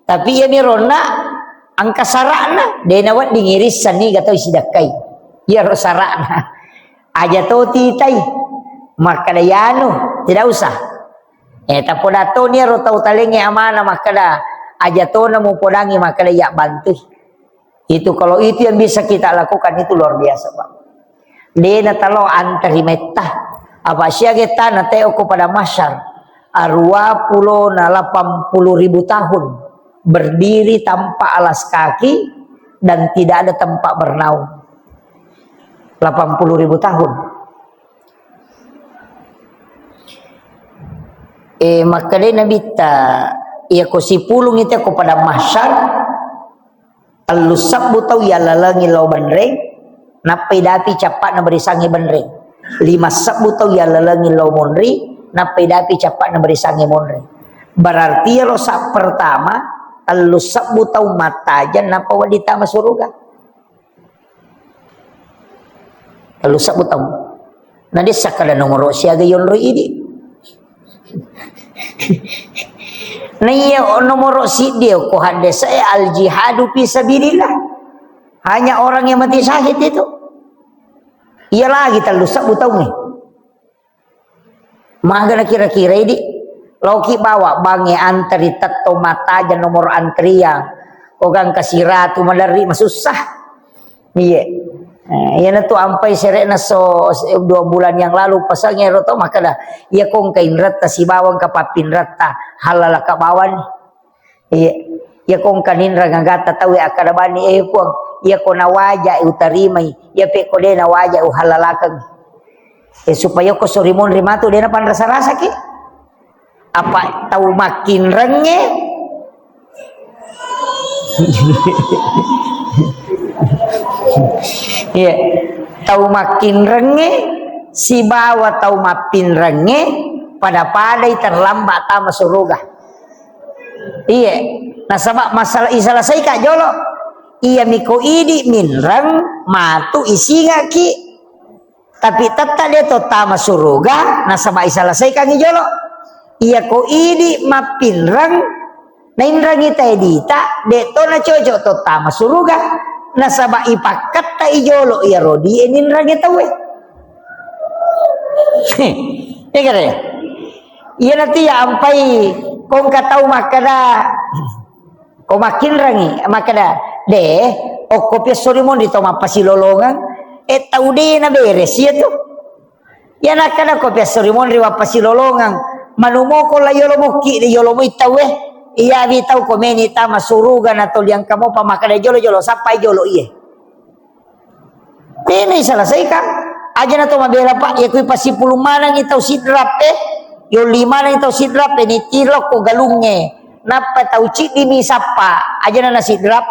Tapi iyami ronna engka sara'na, de nawedding irissenni gatau sidakkai. Iyaro sara'na. Aja to titai. Makkada yanu, tidak usah. Eh, tapoda to niaro tau talengnge amana makkada aja to namupodangi makkada iya bantui. Itu, kalau itu yang bisa kita lakukan, itu luar biasa, Pak. Dena talo antri metta. Apa siaga tana teo ko pada masyar. Arua pulo na lapan puluh ribu tahun berdiri tanpa alas kaki dan tidak ada tempat bernaung. Lapan puluh ribu tahun. Eh, makkadai Nabitta, iya ko sipulung itu ko pada masyar, Tellu sebbu tau yallalengi lao benreng, nappai dapi cappa'na berisangngi benreng. Lima sebbu tau yallalengi lao monri, nappai dapi cappa'na berisangngi monri. Berarti iyaro sa pertama, tellu sebbu tau mattajeng, nappa wedding tama suruga. Tellu sebbu tau. Na dessa kada nomoro siaga yonroi idi. Na iya nomoro siddi ko haddesa e al jihadu fi sabilillah. Hanya orang yang mati syahid itu. Iya lagi tellu sebbu taungnge. Magana kira-kira idi. Loki bawa bangnge antri tetto mattajeng nomoro antrian. Ko gangka siratu maderri masussa. Iya. Eh, iyana tu ampai sere'na so, se-, dua bulan yang lalu pasang ero to makkada, iya ko engka inretta sibawa engka pappinretta, hallalaka bawani. Iya. Iya ko engka ninreng agatta tau akkada bani, eh Puang, iya ko nawaja utarimai, iya pe ko de nawaja uhallalakeng. Eh, supaya ko sori monri matu de napanrasa-rasaki. Apa tau makkinrengnge Iya. Tau makkinrengnge sibawa tau mappinrengnge pada-padai terlambat tama suruga. Iya. Nasaba masalah isalasaika jolo. Iya miko idi minreng matu isingaki. Tapi tetta de to tama suruga nasaba isalasaikangi jolo. Iya ko idi mappinreng nainrangi tae dita, de to nacocok to tama suruga. Nasaba ipakketta i jolo iya rodi e ninrangi taue. Iya kare. Iya nanti ya ampai kongka tau makkada ko makkinrangi, makkada, "De, okko piassori monri to mappasilolongeng, e tau de na beres iya tu." Iya nakkada ko piassori monri wappasilolongeng, manumoko la yolo mokki de yolo moi tau e. Iya wi tau ko meni tama suruga na toliang kamopa makkada jolo-jolo sappai jolo iye. Tena iselesaikan. Aja na to mabela, Pak. Ya kui pasipulung manengi tau sidrap e. Yolli manengi tau sidrap e. Ni tiro ko galungnge. Nappa tau ciddi mi sappa. Aja na na sidrap.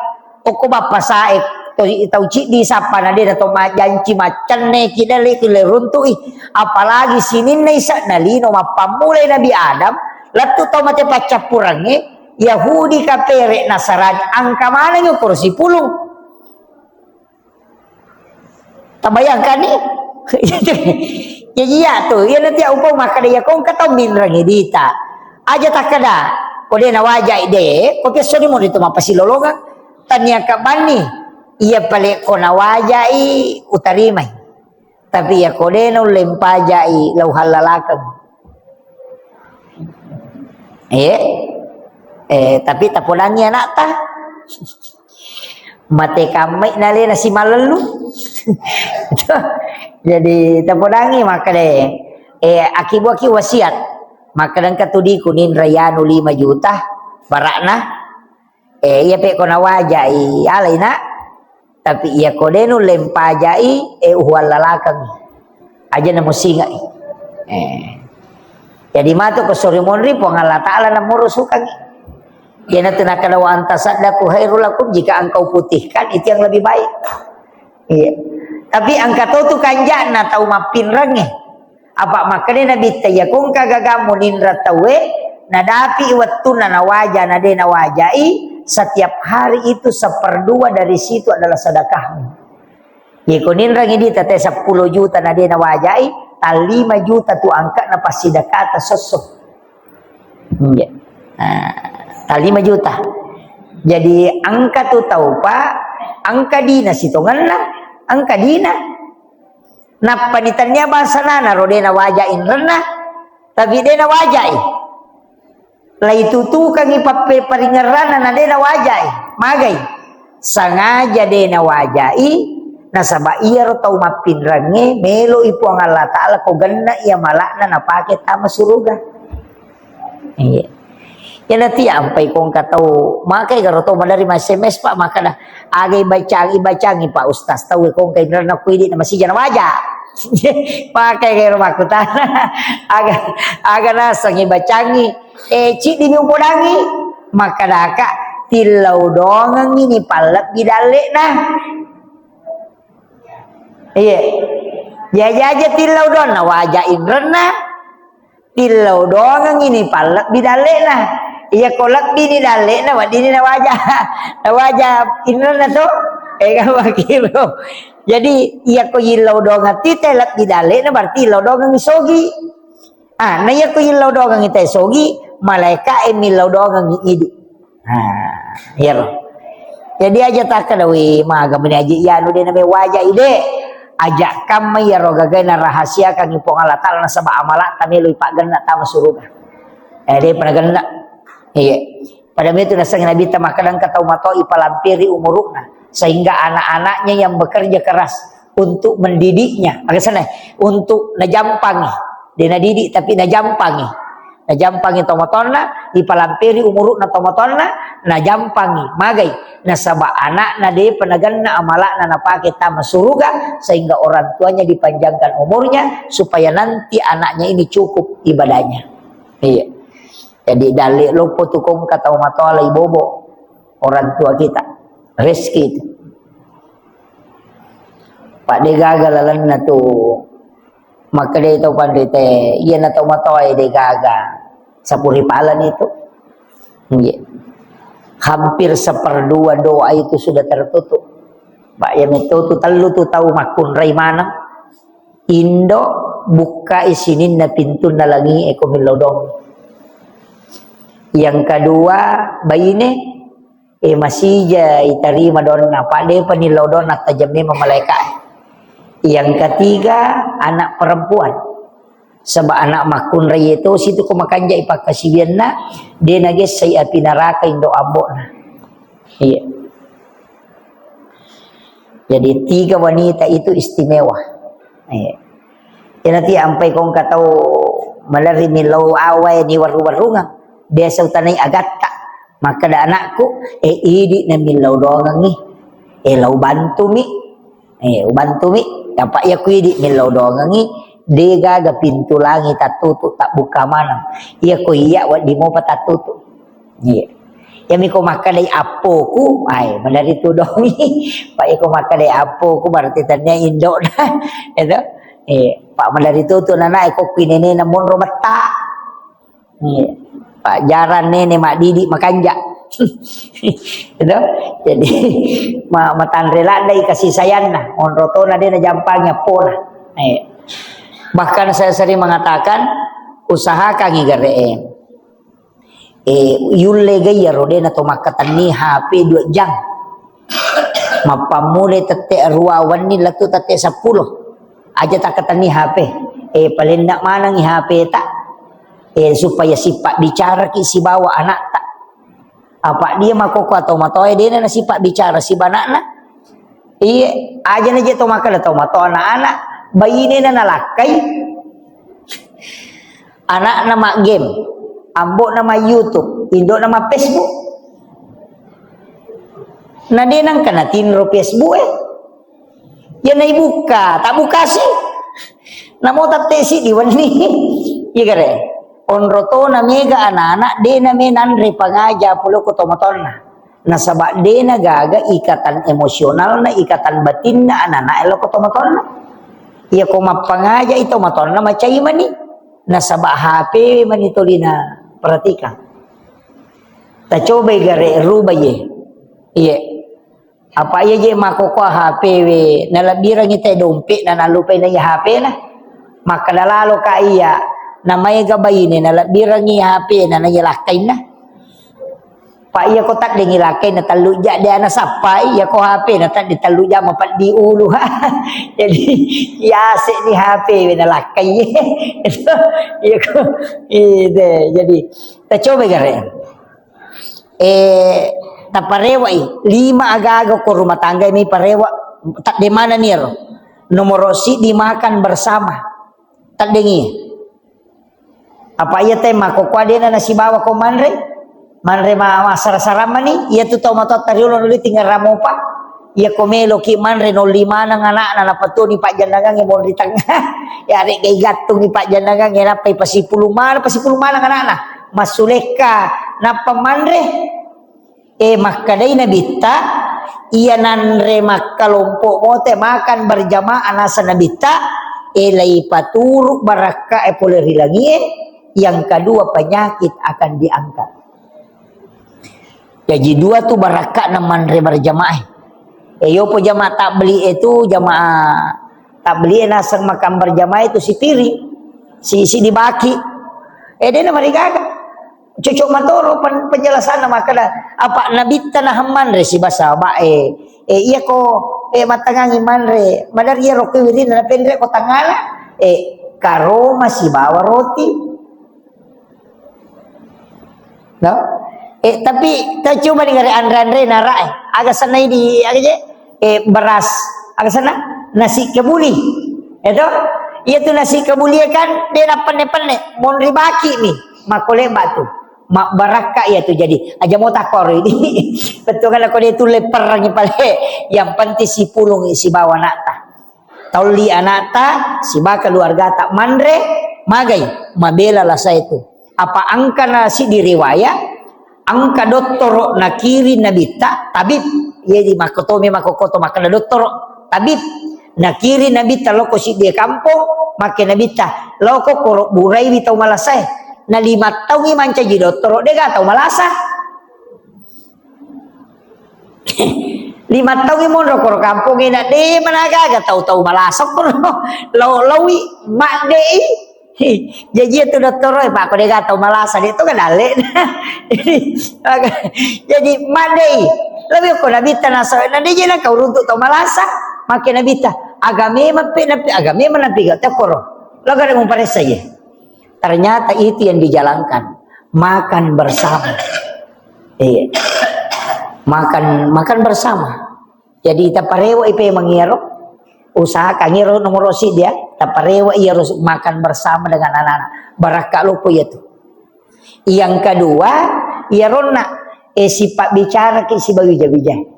Okko bappa sae. Tau, tau ciddi sappa na de na to majanci maccenne ki dale ki le runtu'i. Apalagi sininna isa na lino mappammulai Nabi Adam. Lettu tau mate paccappurangnge. Yahudi kapere Nasarani. Angka manengi okko sipulung. Tabayangkan ni? Jadi iya tu, iya nanti upau makkada iya kongka tau minrangi dita. Aja takkada, ko de nawajai de, ko piassoni mo itu mappasilolongang. Tania kabanni, iya pale ko nawajai utarimai. Tapi iya ko de naulle mpajai lau hallalakeng. Eh, eh, tapi tapodangi anakta. Mate kammai nalena simalellu. Jadi tapodangi makkada, eh, akibuaki wasiat. Makkada engka tudiku ninra yanu lima juta barakna. Eh, iya pe ko nawajai, alai nak. Tapi iya ko de nulle mpajai, eh, uhuallalakeng. Aja na musingai. Eh. Jadi matu ko sori monri Puang Allah Ta'ala na murusukangi. Iya na tu nakkada wa antasaddaqu khairul lakum, jika engkau putihkan itu yang lebih baik. Iya. Tapi engka to tu kanja'na tau mappinrengnge. Apa makkeda Nabitta, iya ko engka gaga muninra tauwe, nadapi wettunna nawaja, na de nawajai, setiap hari itu seperdua dari situ adalah sedekahmu. Iya ko ninrangi dita te seppulo juta na de nawajai, tallima juta tu angka'na passidekata sosso. Iya. Nah, tallima juta. Jadi engka tu tau, Pak, engka dina sitongenna, engka dina. Nappa ni tania bangsa nana ro de nawaja inrenna, tapi de nawajai. Laitutukangi pappe-, paringerranna na de nawajai. Magai. Sangaja de nawajai, nasaba iyaro tau mappinrengnge, meloi Puang Allah Ta'ala ko genna iya mala'na napake tama suruga. Iya. Iya nanti ampai ko engka tau, makai garo tau madari ma S M S, Pak, makkeda, aga ibacangi, ibacangi, Pak Ustaz, tau ko engka inrenna ku idi na masija nawaja. Makai garo makkutana. Aga, aga naseng ibacangi. Eh, ciddi mi upodangi, makkedaka tillau dongengi ni pallebbi dalle'na. Iya. Jaja-jaja tillau dong, nawaja inrenna, tillau dongengi ni pallebbi dalle'na. Iya ko lebbi ni dalle'na, weddini nawaja, nawaja inrenna to. Eh, kan makkiro. Jadi, iya ko yillau dongeng tite lebbi dalle'na, berarti illau dongengi sogi. Ah, na iya ko yillau dongengi te sogi, malaika e millau dongengi idi. Ah, iyaro. Jadi aja takkeda, "Wi, maga meni aja iyanu de nabe waja ide." Aja kamma iyaro gagae narahasiakangi Puang Allah Ta'ala nasaba amalatta melo ipaggenna tama suruga. Eh, de pernah genna. Iya. Pada metu nasengi Nabitta makkeda engka tau matoa ipalampiri umuru'na, sehingga anak-anaknya yang bekerja keras untuk mendidiknya, maksudnya untuk najampangi, de nadidik tapi najampangi, najampangi tomatoanna, ipalampiri umuru'na tomatoanna, najampangi, magai, nasaba anakna depa nagenna amala'na napake tama suruga, sehingga orang tuanya dipanjangkan umurnya supaya nanti anaknya ini cukup ibadahnya. Iya. Jadi dalle loppo tu kongka tau matoa lai bobo. orang tua kita, rezeki itu. Pak, de gaga lalenna tu, makkeda tau panrita, iyana tau matoae de gaga sapuri palani tu. Iya. Hampir seperdua doa itu sudah tertutup. Pak, ya metto tu tellu tu tau makkunrai maneng. Indo bukkai sininna pintunna langi e ko millau doang. Yang kedua, baine, e, masija itarima doanna, pa depa nillau doanna, tajang memang malaika. Yang ketiga, anak perempuan. Sebab anak makkunrai itu situ ko makanja ipakkasiwianna, de nagessai api neraka indo ambo'na. Iya. Jadi tiga wanita itu istimewa. Iya. Iyanatu ampai kongka tau malerri millau awae ni warru-warrungang. Biasa utanai agatta. Makkeda anakku, eh, idi na millau doangengi. Eh, lau bantumi. Eh, ubantumi. Apa iya ku idi millau doangengi. De gaga pintu langi tattutu, tabbuka maneng. Iya ko iya waddi mopa tattutu. Iya. Iyami ko makkedai appoku, ai, maderri tudongi. Pak, iya ko makkedai appoku, berarti tania indo'na. Itu. Iya. Pak, maderri tutu nana, iko kuinene na monro betta. Iya. Pak, jarang nene madidi makanja. Itu. Jadi, ma-, matanre laddai kasih sayangna. Monro tona de najampangi appona. Iya. Bahkan saya sering mengatakan, usahakan igare. Eh, yulle ga iyaro de nato makkatenni H P dua jam. Mappammulai tette arua wenni lettu tette seppulo. Aja takkatenni H P. Eh, palenna manengi H P ta. Eh, supaya sipabbicaraki sibawa anakta. Apa dia makoko atau matoe dena nasipabbicara sibanakna. Iye, aja na je to makkeda to mato anak-anak, bainena nalakkai. Anakna ma game, ambokna ma YouTube, indokna ma Facebook. Na de nangka natinro Facebook e. Ya naibukka, tak bukasi. Namo tattesi diwenni. Iya gare. Onro tona mega anak-anak, de name nanre pangaja pole ko tomatonna. Nasaba dena gaga ikatan emosionalna, ikatan batinna anak-anak elo ko tomatonna. Iya ko mappangaja i tomatonna macai mani. Nasaba H P mani tolina perhatikan. Tacobai gare rubai ye. Iya. Apa iya je makkokkoe H P we, nalebbirengngi te dompet na nalupai na iya H P na. Makkeda lalo ka iya, na maega baine nalebbirengngi H P na na iya lakkainna. Pa iya ko taddengi lakkainna tellu ja de ana sappai, iya ko H P na tadde tellu ja mapeddi ulu. Jadi yase ni H P we nalakkai. Iya ko, ide, jadi tacoba gare. Eh, taparewa'i, lima aga-aga ko rumah tangga mi parewa, tadde manani ero. Nomoro siddi makan bersama. Taddengi. Apa iya te makkokkoe dena nasibawa ko manre? Manre ma-, massara-sara mani, iya tu tau matotta riolo nuli tinggal ramopa. Iya ko meloki manre nolli maneng anakna, napatuni pajjannangangnge monri tengnga. Ya, rek gai gattungi pajjannangangnge, nappai pasipulung maneng, pasipulung maneng anakna. Massulekka, nappa manre. Eh, makkedai Nabitta, iya nanre makkalompo mote makan berjamaah nasa Nabitta, eh, laipaturu barakka e pole ri langie, yang kedua penyakit akan diangkat. Jaji dua tu barakka'na manre berjamaah. Eh, yopo jamaah tabligh itu, jamaah tabligh naseng makan berjamaah itu sitiri, si, si dibaki. Eh, dena marigaga. Cocok matoro pen-, penjelasanna makkeda, apa Nabitta nahang manre sibasa bae. Eh, iya ko, eh, mattangangi manre, madari iya rokko wirina napenre ko tangala, eh, karoma sibawa roti. No? Eh, tapi tacoba ni gare anre-anre nara, eh. Aga sanna idi, aga je? Eh, beras. Aga sanna? Nasi kebuli. Eto? Iya tu nasi kebuli kan, de na penne-penne. Monri baki mi. Makkole batu. Mabbarakka iya tu jadi. Aja mo takkoro idi. Betul kan ko de tu leperangi pale. Yang penting sipulung sibawa anakta. Taulli anakta, siba keluargata manre, magai, mabela lasa itu. Apa angkana siddi riwaya, Engka dottoro nakiring Nabitta, tabib. Jadi makkotomi makkokoto makkeda dottoro, tabib. Nakiring Nabitta loko siddi kampong, makke Nabitta, loko koro buraiwi tau malasae. Na lima taungi mancaji dottoro, dega tau malasa. Lima taungi monro koro kampongnge na de managaga tau-tau malasa koro. Lau-, laui, maddei. Jaji itu dottoro, eh, Pak, ko dega tau malasa, de to kan dalle. Jadi, maka, jadi, madei. Lebih ko Nabitta nasa, na de je na kau runtuk tau malasa. Makke Nabitta, agame mappe, napi, agame manapi gak tekoro. Laga de muparessa je. Ternyata itu yang dijalankan. Makan bersama. Iya. Makan, makan bersama. Jadi, taparewa ipe mangiro, usahakan iro nomor siddi, taparewa iyaro makan bersama dengan anak-anak. Barakka loko iya tu. Yang kedua, iyaronna, eh, sifat bicara ki sibawa wija-wija.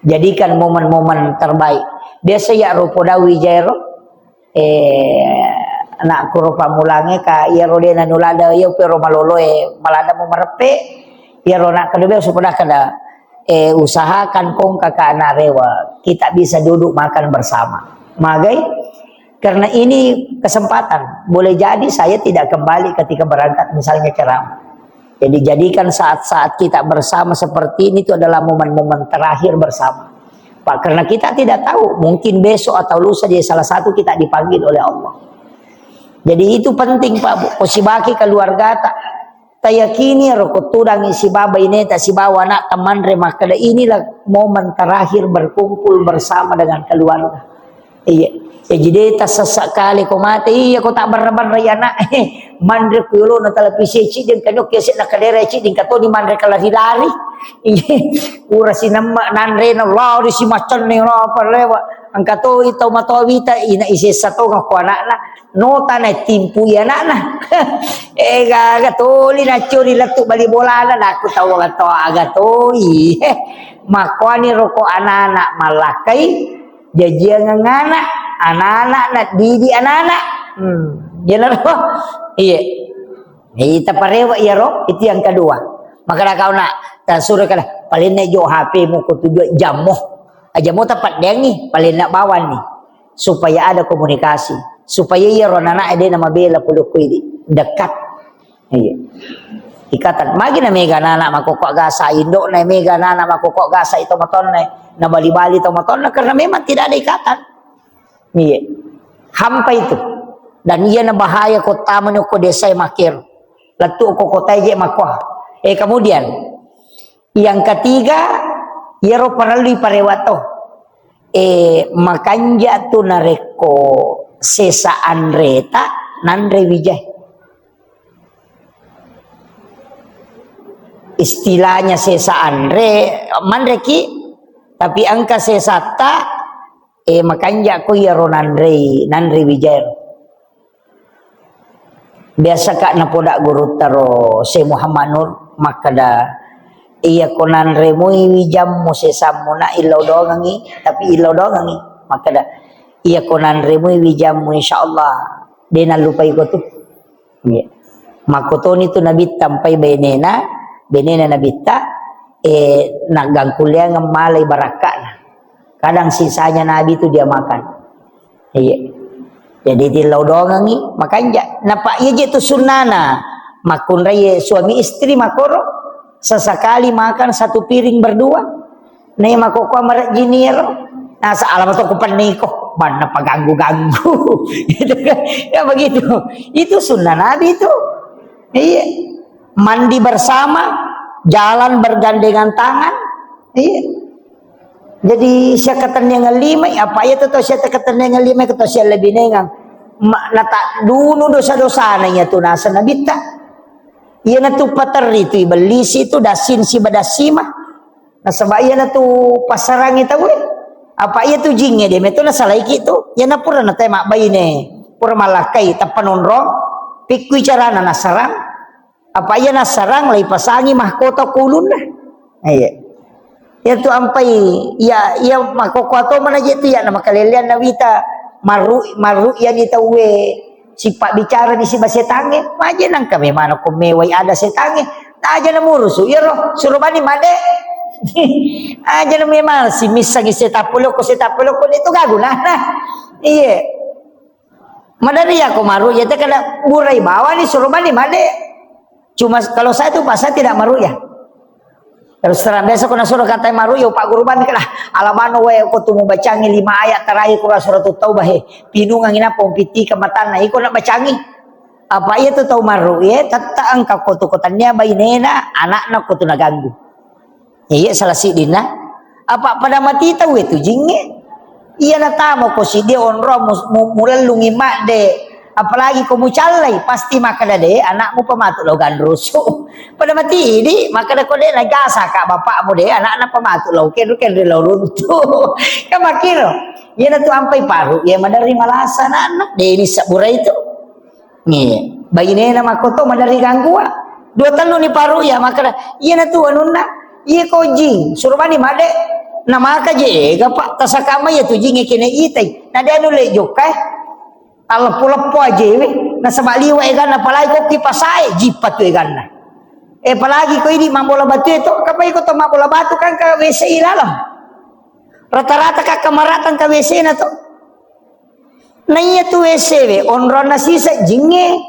Jadikan momen-momen terbaik. Biasa ya ro poda wija ro, eh, anakku ro pammulange ka, iyaro de nanulada, iya pero maloloe, malada mu mareppe, iyaro anak kedua biasa poda kada, eh, usahakan kong kakak anak rewa, kita bisa duduk makan bersama. Magai, karena ini kesempatan. Boleh jadi saya tidak kembali ketika berangkat, misalnya ceramah. Jadi, jadikan saat-saat kita bersama seperti ini itu adalah momen-momen terakhir bersama. Pak, karena kita tidak tahu, mungkin besok atau lusa jadi salah satu kita dipanggil oleh Allah. Jadi, itu penting, Pak, Bu. Ko sibaki keluargata, tayakini ro ko tudangi sibawa ineta, sibawa anak, teman re makkeda, inilah momen terakhir berkumpul bersama dengan keluarga. Iya. Jaji de tassessa kale ko mate, iya ko tabbarra-barrai anak. Manre ku yolona televisi ciddi, engka nyokke asenna kadere ciddi, engka toni manre kalari-lari. Iya. Ura sinemme nanrena lari si macenning lapa lewa. Engka to tau matoa wita, ina isessa tonga ko anakna. Nota na timpu i anakna. Eh, gaga toli naccuri lettu bali bolana, nakku tau aga to, aga toi. Makkuani roko anak-anak mallakkai, jajiangeng anak, anak-anak na didi anak-anak. Hmm, jenaro. Iya. Ita parewa iyaro, itu yang kedua. Maka kau nak, tasuro kala, paling nek jo H P mu ko tujuh jammu. Aja mo tapaddeangi, paling nak bawanni. Supaya ada komunikasi. Supaya iyaro anak-anak de na mabela pulukku ini. Dekat. Iya. Ikatan. Magi na mega anak-anak makokko gasa, indok na mega anak-anak makokko gasa itu matonna. Na bali-bali to matonna karena memang tidak ada ikatan. Iya. Hampa itu. Dan iya na bahaya kota mani ko desa makkero. Lettu ko kota je makko. Eh, kemudian yang ketiga, iyaro parellu parewa to. Eh, makanja tu narekko sesa anreta nanre wijai. Istilahnya sesa anre, manreki, tapi engka sesatta, eh, makanja ko iyaro nanrei, nanre wijai. Biasa ka napoda gurutta ro Syekh Muhammad Nur makkeda, iya ko nanre mui wijammu sesammu na illau dongangi, tapi illau dongangi. Makkeda, iya ko nanre mui wijammu, insyaallah de nallupai ko tu. Iya. Makkotoni tu Nabitta mpai benena, benena Nabitta, eh, naggangkulleangeng malai barakka'na. Kadang sisanya Nabi tu dia makan. Iya. Jadi tillau dongangi, makanja. Napa iya je tu sunnana. Makkunrai suami istri makoro, sesekali makan satu piring berdua. Nih, makoko marejjini ero. Nasa alama to kupenniko, banna paganggu-ganggu. Gitu kan? Ya begitu. Itu sunnah Nabi itu. Iya. Mandi bersama, jalan bergandengan tangan. Iya. Jadi, siakatenniangan lima, apa iya tu tau siakatenniangan lima, kata sia lebih nengang. Ma-, nata dunu dosa-dosana iya tu nasa Nabitta. Iya natu paterri tu ibellisi tu dasin siba dasima. Nasaba iyanatu passarangnge tauwe. Apa iyatu jingnge de meto nasalaiki tu. Iyana pura nate mabbaine, pura malakkai, tappa nonrong, pikkui carana nassarang. Apa iya nassarang, laipasangi mahkota ku ulunna. Iya. Iyatu ampai, iya, iya makkokkoa to manaje tu, iya namakalelean nawita, marru-, marru'yani tauwe, sipabbicara ni siba setangnge, maje nangka memang ko mewai ada setangnge, Aja na murusu, iyaro suro bani made. Aja na memang si missangi setappulo ko setappulo ko itu gagu nah. Iye. Madari ya ko maru ya te kada burai bawani suro bani made. Cuma kalau saya tuh Pak, saya tidak maru ya. Terus terang biasa ko nasuro kata maru ya Pak guru bani kada. Alamano wae ko tu mubacangi lima ayat terakhir Quran surat Taubah he. Pinungangi napa umpitika matanna iko nak bacangi. Apa iya tu tau maru ye tetta engka ko tu ko tania bainena anakna ko tu naganggu. Iya, salah siddinna. Apa pada mati tau itu jinge? Iya natama ko siddi onro mu-, mu-, mulellungi madde. Apalagi ko mucallai, pasti makkeda de anakmu pamatu lo ganrusu. Pada mati di, makkeda ko de najasa ka bapakmu de, anakna pamatu lo kenru kenru lo runtu. Kan makkiro. Iya natu ampai paru, iya maderri malasa anakna. De ini sabura itu. Nge, bainena makkoto madari ganggua. Dua tellu ni paru ya makkeda, iya natu anunna, iya ko jing, suro bani made, na maka je ega Pak, tasakama iya tu jing kene itai. Na de anu le jokka, eh. Alleppo-leppo aje we, nasaba liwa eganna palai ko ki pasae, jippa tu eganna. Eh, apalagi ko ini mabbola batu itu, kapai ko to mabbola batu kan ka W C ilalang. Rata-rata ka kamaratan ka W C na to. Na iya tu W C we, onronna sisa jinge.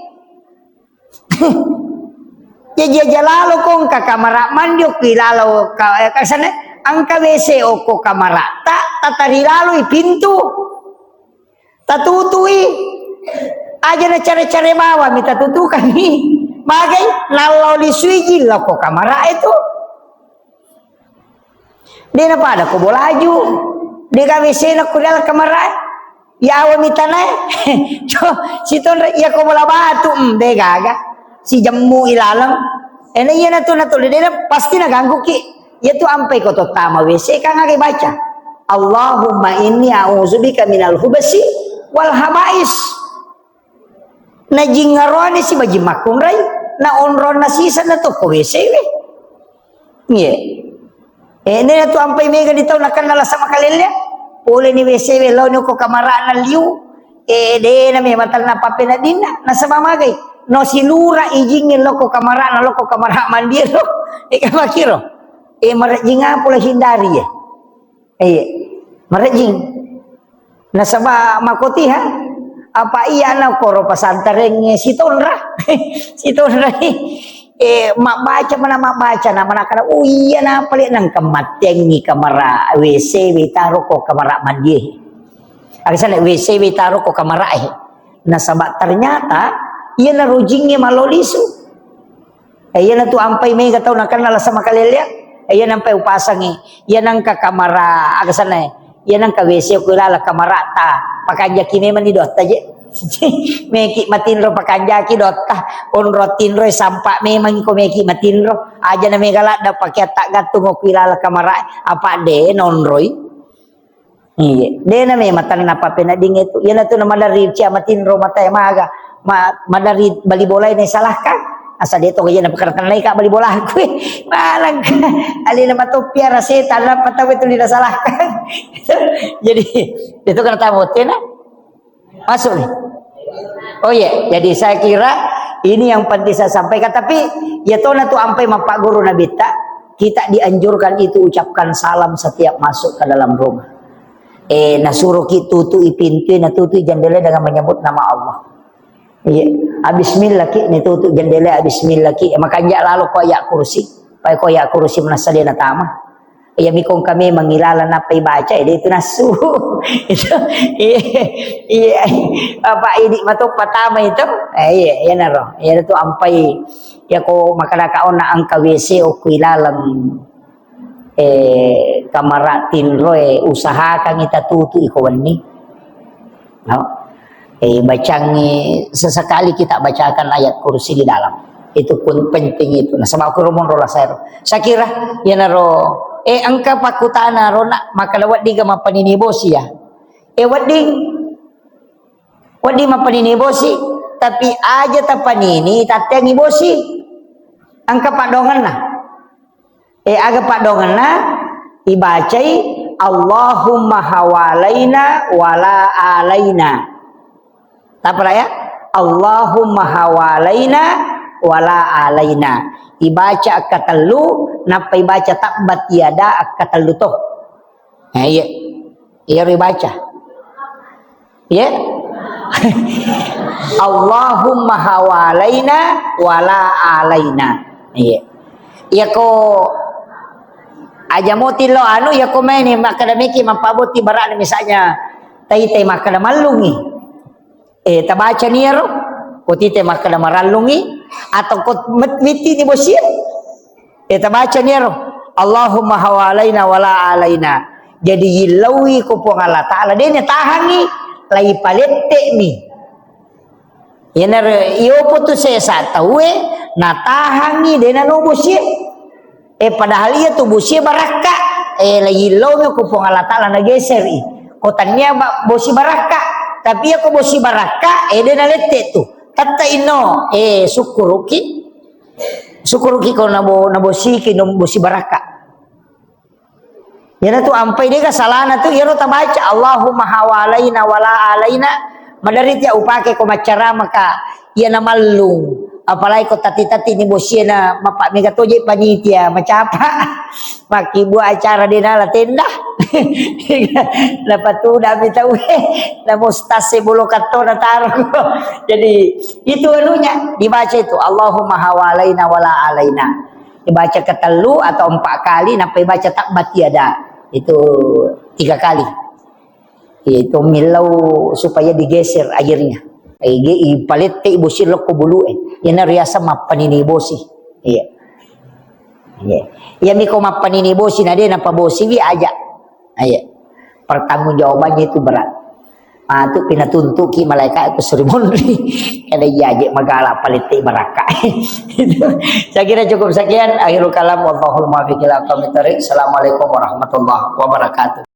Jaji aja lalo ko engka kamara mandi okki lalo ka-, eh, kasane, engka W C okko kamara ta, tatari laloi pintu. Tatutui. Aja na care-care bawa mi tatutukangi. Magai, nallo lisui jilla ko kamara itu. De na pada ko bolaju. De gaga W C na ko dalam kamar e. Yawa mi tanae. Co, sitonre iya ko bola batu, mm, de gaga. Si jemmu ilaleng. Ena iya na tu na tu de na pasti na ganggu ki. Iya tu ampai ko to tama W C kan aga baca. Allahumma inni a'udzubika minal hubasi wal habais. Na jingaroane si bajing makkunrai, na onronna sisa na tokko W C we. Iye. Eh, nena tu ampai mega di tau nakenna lasa makalelle. Pole ni W C we, lao ni ko kamarana liu. Eh, de na me matanna papeneddinna. Nasaba magai. No silura ijingnge loko kamarana, loko kamara mandi ro. Eh, kamakiro. Eh, marejjing apa pole hindari ya. Iya, marejjing. Nasaba makotiha, apa iya na koro pasantareng sitonra. Sitonra. Eh, mabbaca mana mabbaca na mana kada. Oh iya na pale nang kemattengi kamara W C we taro ko kamara mandi. Agasana W C we taro ko kamara e. Nasaba ternyata iya na rujingnge malolisu. Eh, iyana tu ampai mega tau nakenna lasa makalellea. Eh, iyana ampai upasangi. Iyana engka kamara, aga sanna, eh? Iyana engka W C ku ilala kamarata. Pakanjaki memang ni dotta je. Meki matinro pakanjaki dotta. Onro tinro sampa memang ko meki matinro. Aja na mega ladda pakai atta gattung ku ilala kamara. Apa de nonroi. Iya, dena me matanna papenedding itu. Iyana tu na maderri cia matinro matae maga, ma-, maderri bali bolae ne salahkan. Asa de to iyana pakartennai ka bali bolaku. Malangka. Alena matoppiara setan apa tau itu dina salahkan. Jadi, itu kena tamu tena. Masuk nih. Oh iya, jadi saya kira ini yang penting saya sampaikan. Tapi ya tona tu ampai mappaguru Nabitta, kita dianjurkan itu ucapkan salam setiap masuk ke dalam rumah. Eh, nasuroki tutui pintu, natutui jendela dengan menyebut nama Allah. Iya, bismillah ki, ni tutu jendela, bismillah ki. Makanja lalo ko ayat kursi. Pai ko ayat kursi manassa de natama. Iya, mikong kami mangilala napa ibaca, eh, de itu nasu. Itu, iya, iya. Apa idi mato patama itu? Eh, iya, iya naro. Iya tu ampai. Ya ko makanaka ona engka W C okku ilalang. Eh, kamara tinroe usahakan ita tutu iko wenni. No? Eh, bacangi sesekali kita bacakan ayat kursi di dalam. Itu pun penting itu. Nasaba aku romo rola saya. Saya kira, ya naro, eh, engka pakutana rona, maka wedding ga mapanini bosi ya. Eh, wedding, wedding mapanini bosi, tapi aja tapanini, tatengi bosi. Engka padonganna. Eh, aga padonganna, ibacai, Allahumma hawalaina wala alaina. Apa ya? Allahumma hawalaina wala alaina. Ibaca akkatellu, nappa ibaca tabbat yada akkatellu to. Eh, iya. Iyaro ibaca. Iya. Allahumma hawalaina wala alaina. Iya. Iyako aja moti lo anu, iyako maini makkeda meki mappaboti bara'na, misalnya taitai makkeda mallungi. Eh, tabacani iyaro, ko tite makkeda marallungi, atau ko met-, mittini bosie. Eh, tabacani iyaro, Allahumma hawalaina wala alaina. Jadi, yillauwi ko Puang Allah Ta'ala, de' natahangi, lai palette'mi. Yenaro, iyopo tu sesa tauwe, natahangi, de' nano bosie. Eh, padahal iya tu bosie barakka. Eh, la yillomi ko Puang Allah Ta'ala nageseri. Ko tania ba-, bosi barakka. Tapi iya ko bosi barakka, eh, de' nalette tu. Tette inno, eh, sukkuruki. Sukkuruki ko nabo-, nabosiki no bosi barakka. Iyana tu ampai dega salana tu, iyaro tabaca, Allahumma hawalaina wala alaina. Madari tia upake ko maccarama ka, iyana mallung. Apalagi ko tati-tati ni bosie na mappa mega toje panitia, macapa. Makkibua acara de' nala tenda. Napatuda mi tau, eh, na mustase bolo kattona taro. Jadi, itu anunya, dibaca itu, Allahumma hawalaina wala alaina. Dibaca ketellu atau empat kali, nappa dibaca tabbat yada. Itu tiga kali. Itu millau supaya digeser airnya. Ige, ipalette bosi lokko bulu e. Iyana riaseng mappanini bosi. Iya. Iya. Iya miko mappanini bosi, na de' napabosiwi aja. Iya. Pertanggungjawabannya itu berat. Ah, tu pinatuntuki malaikat ke Sri Munri. Kada iya je magala palette barakka. Itu. Saya kira cukup sekian. Akhirul kalam. Wallahul muwaffiq ila aqwamit thariq. Assalamualaikum warahmatullahi wabarakatuh.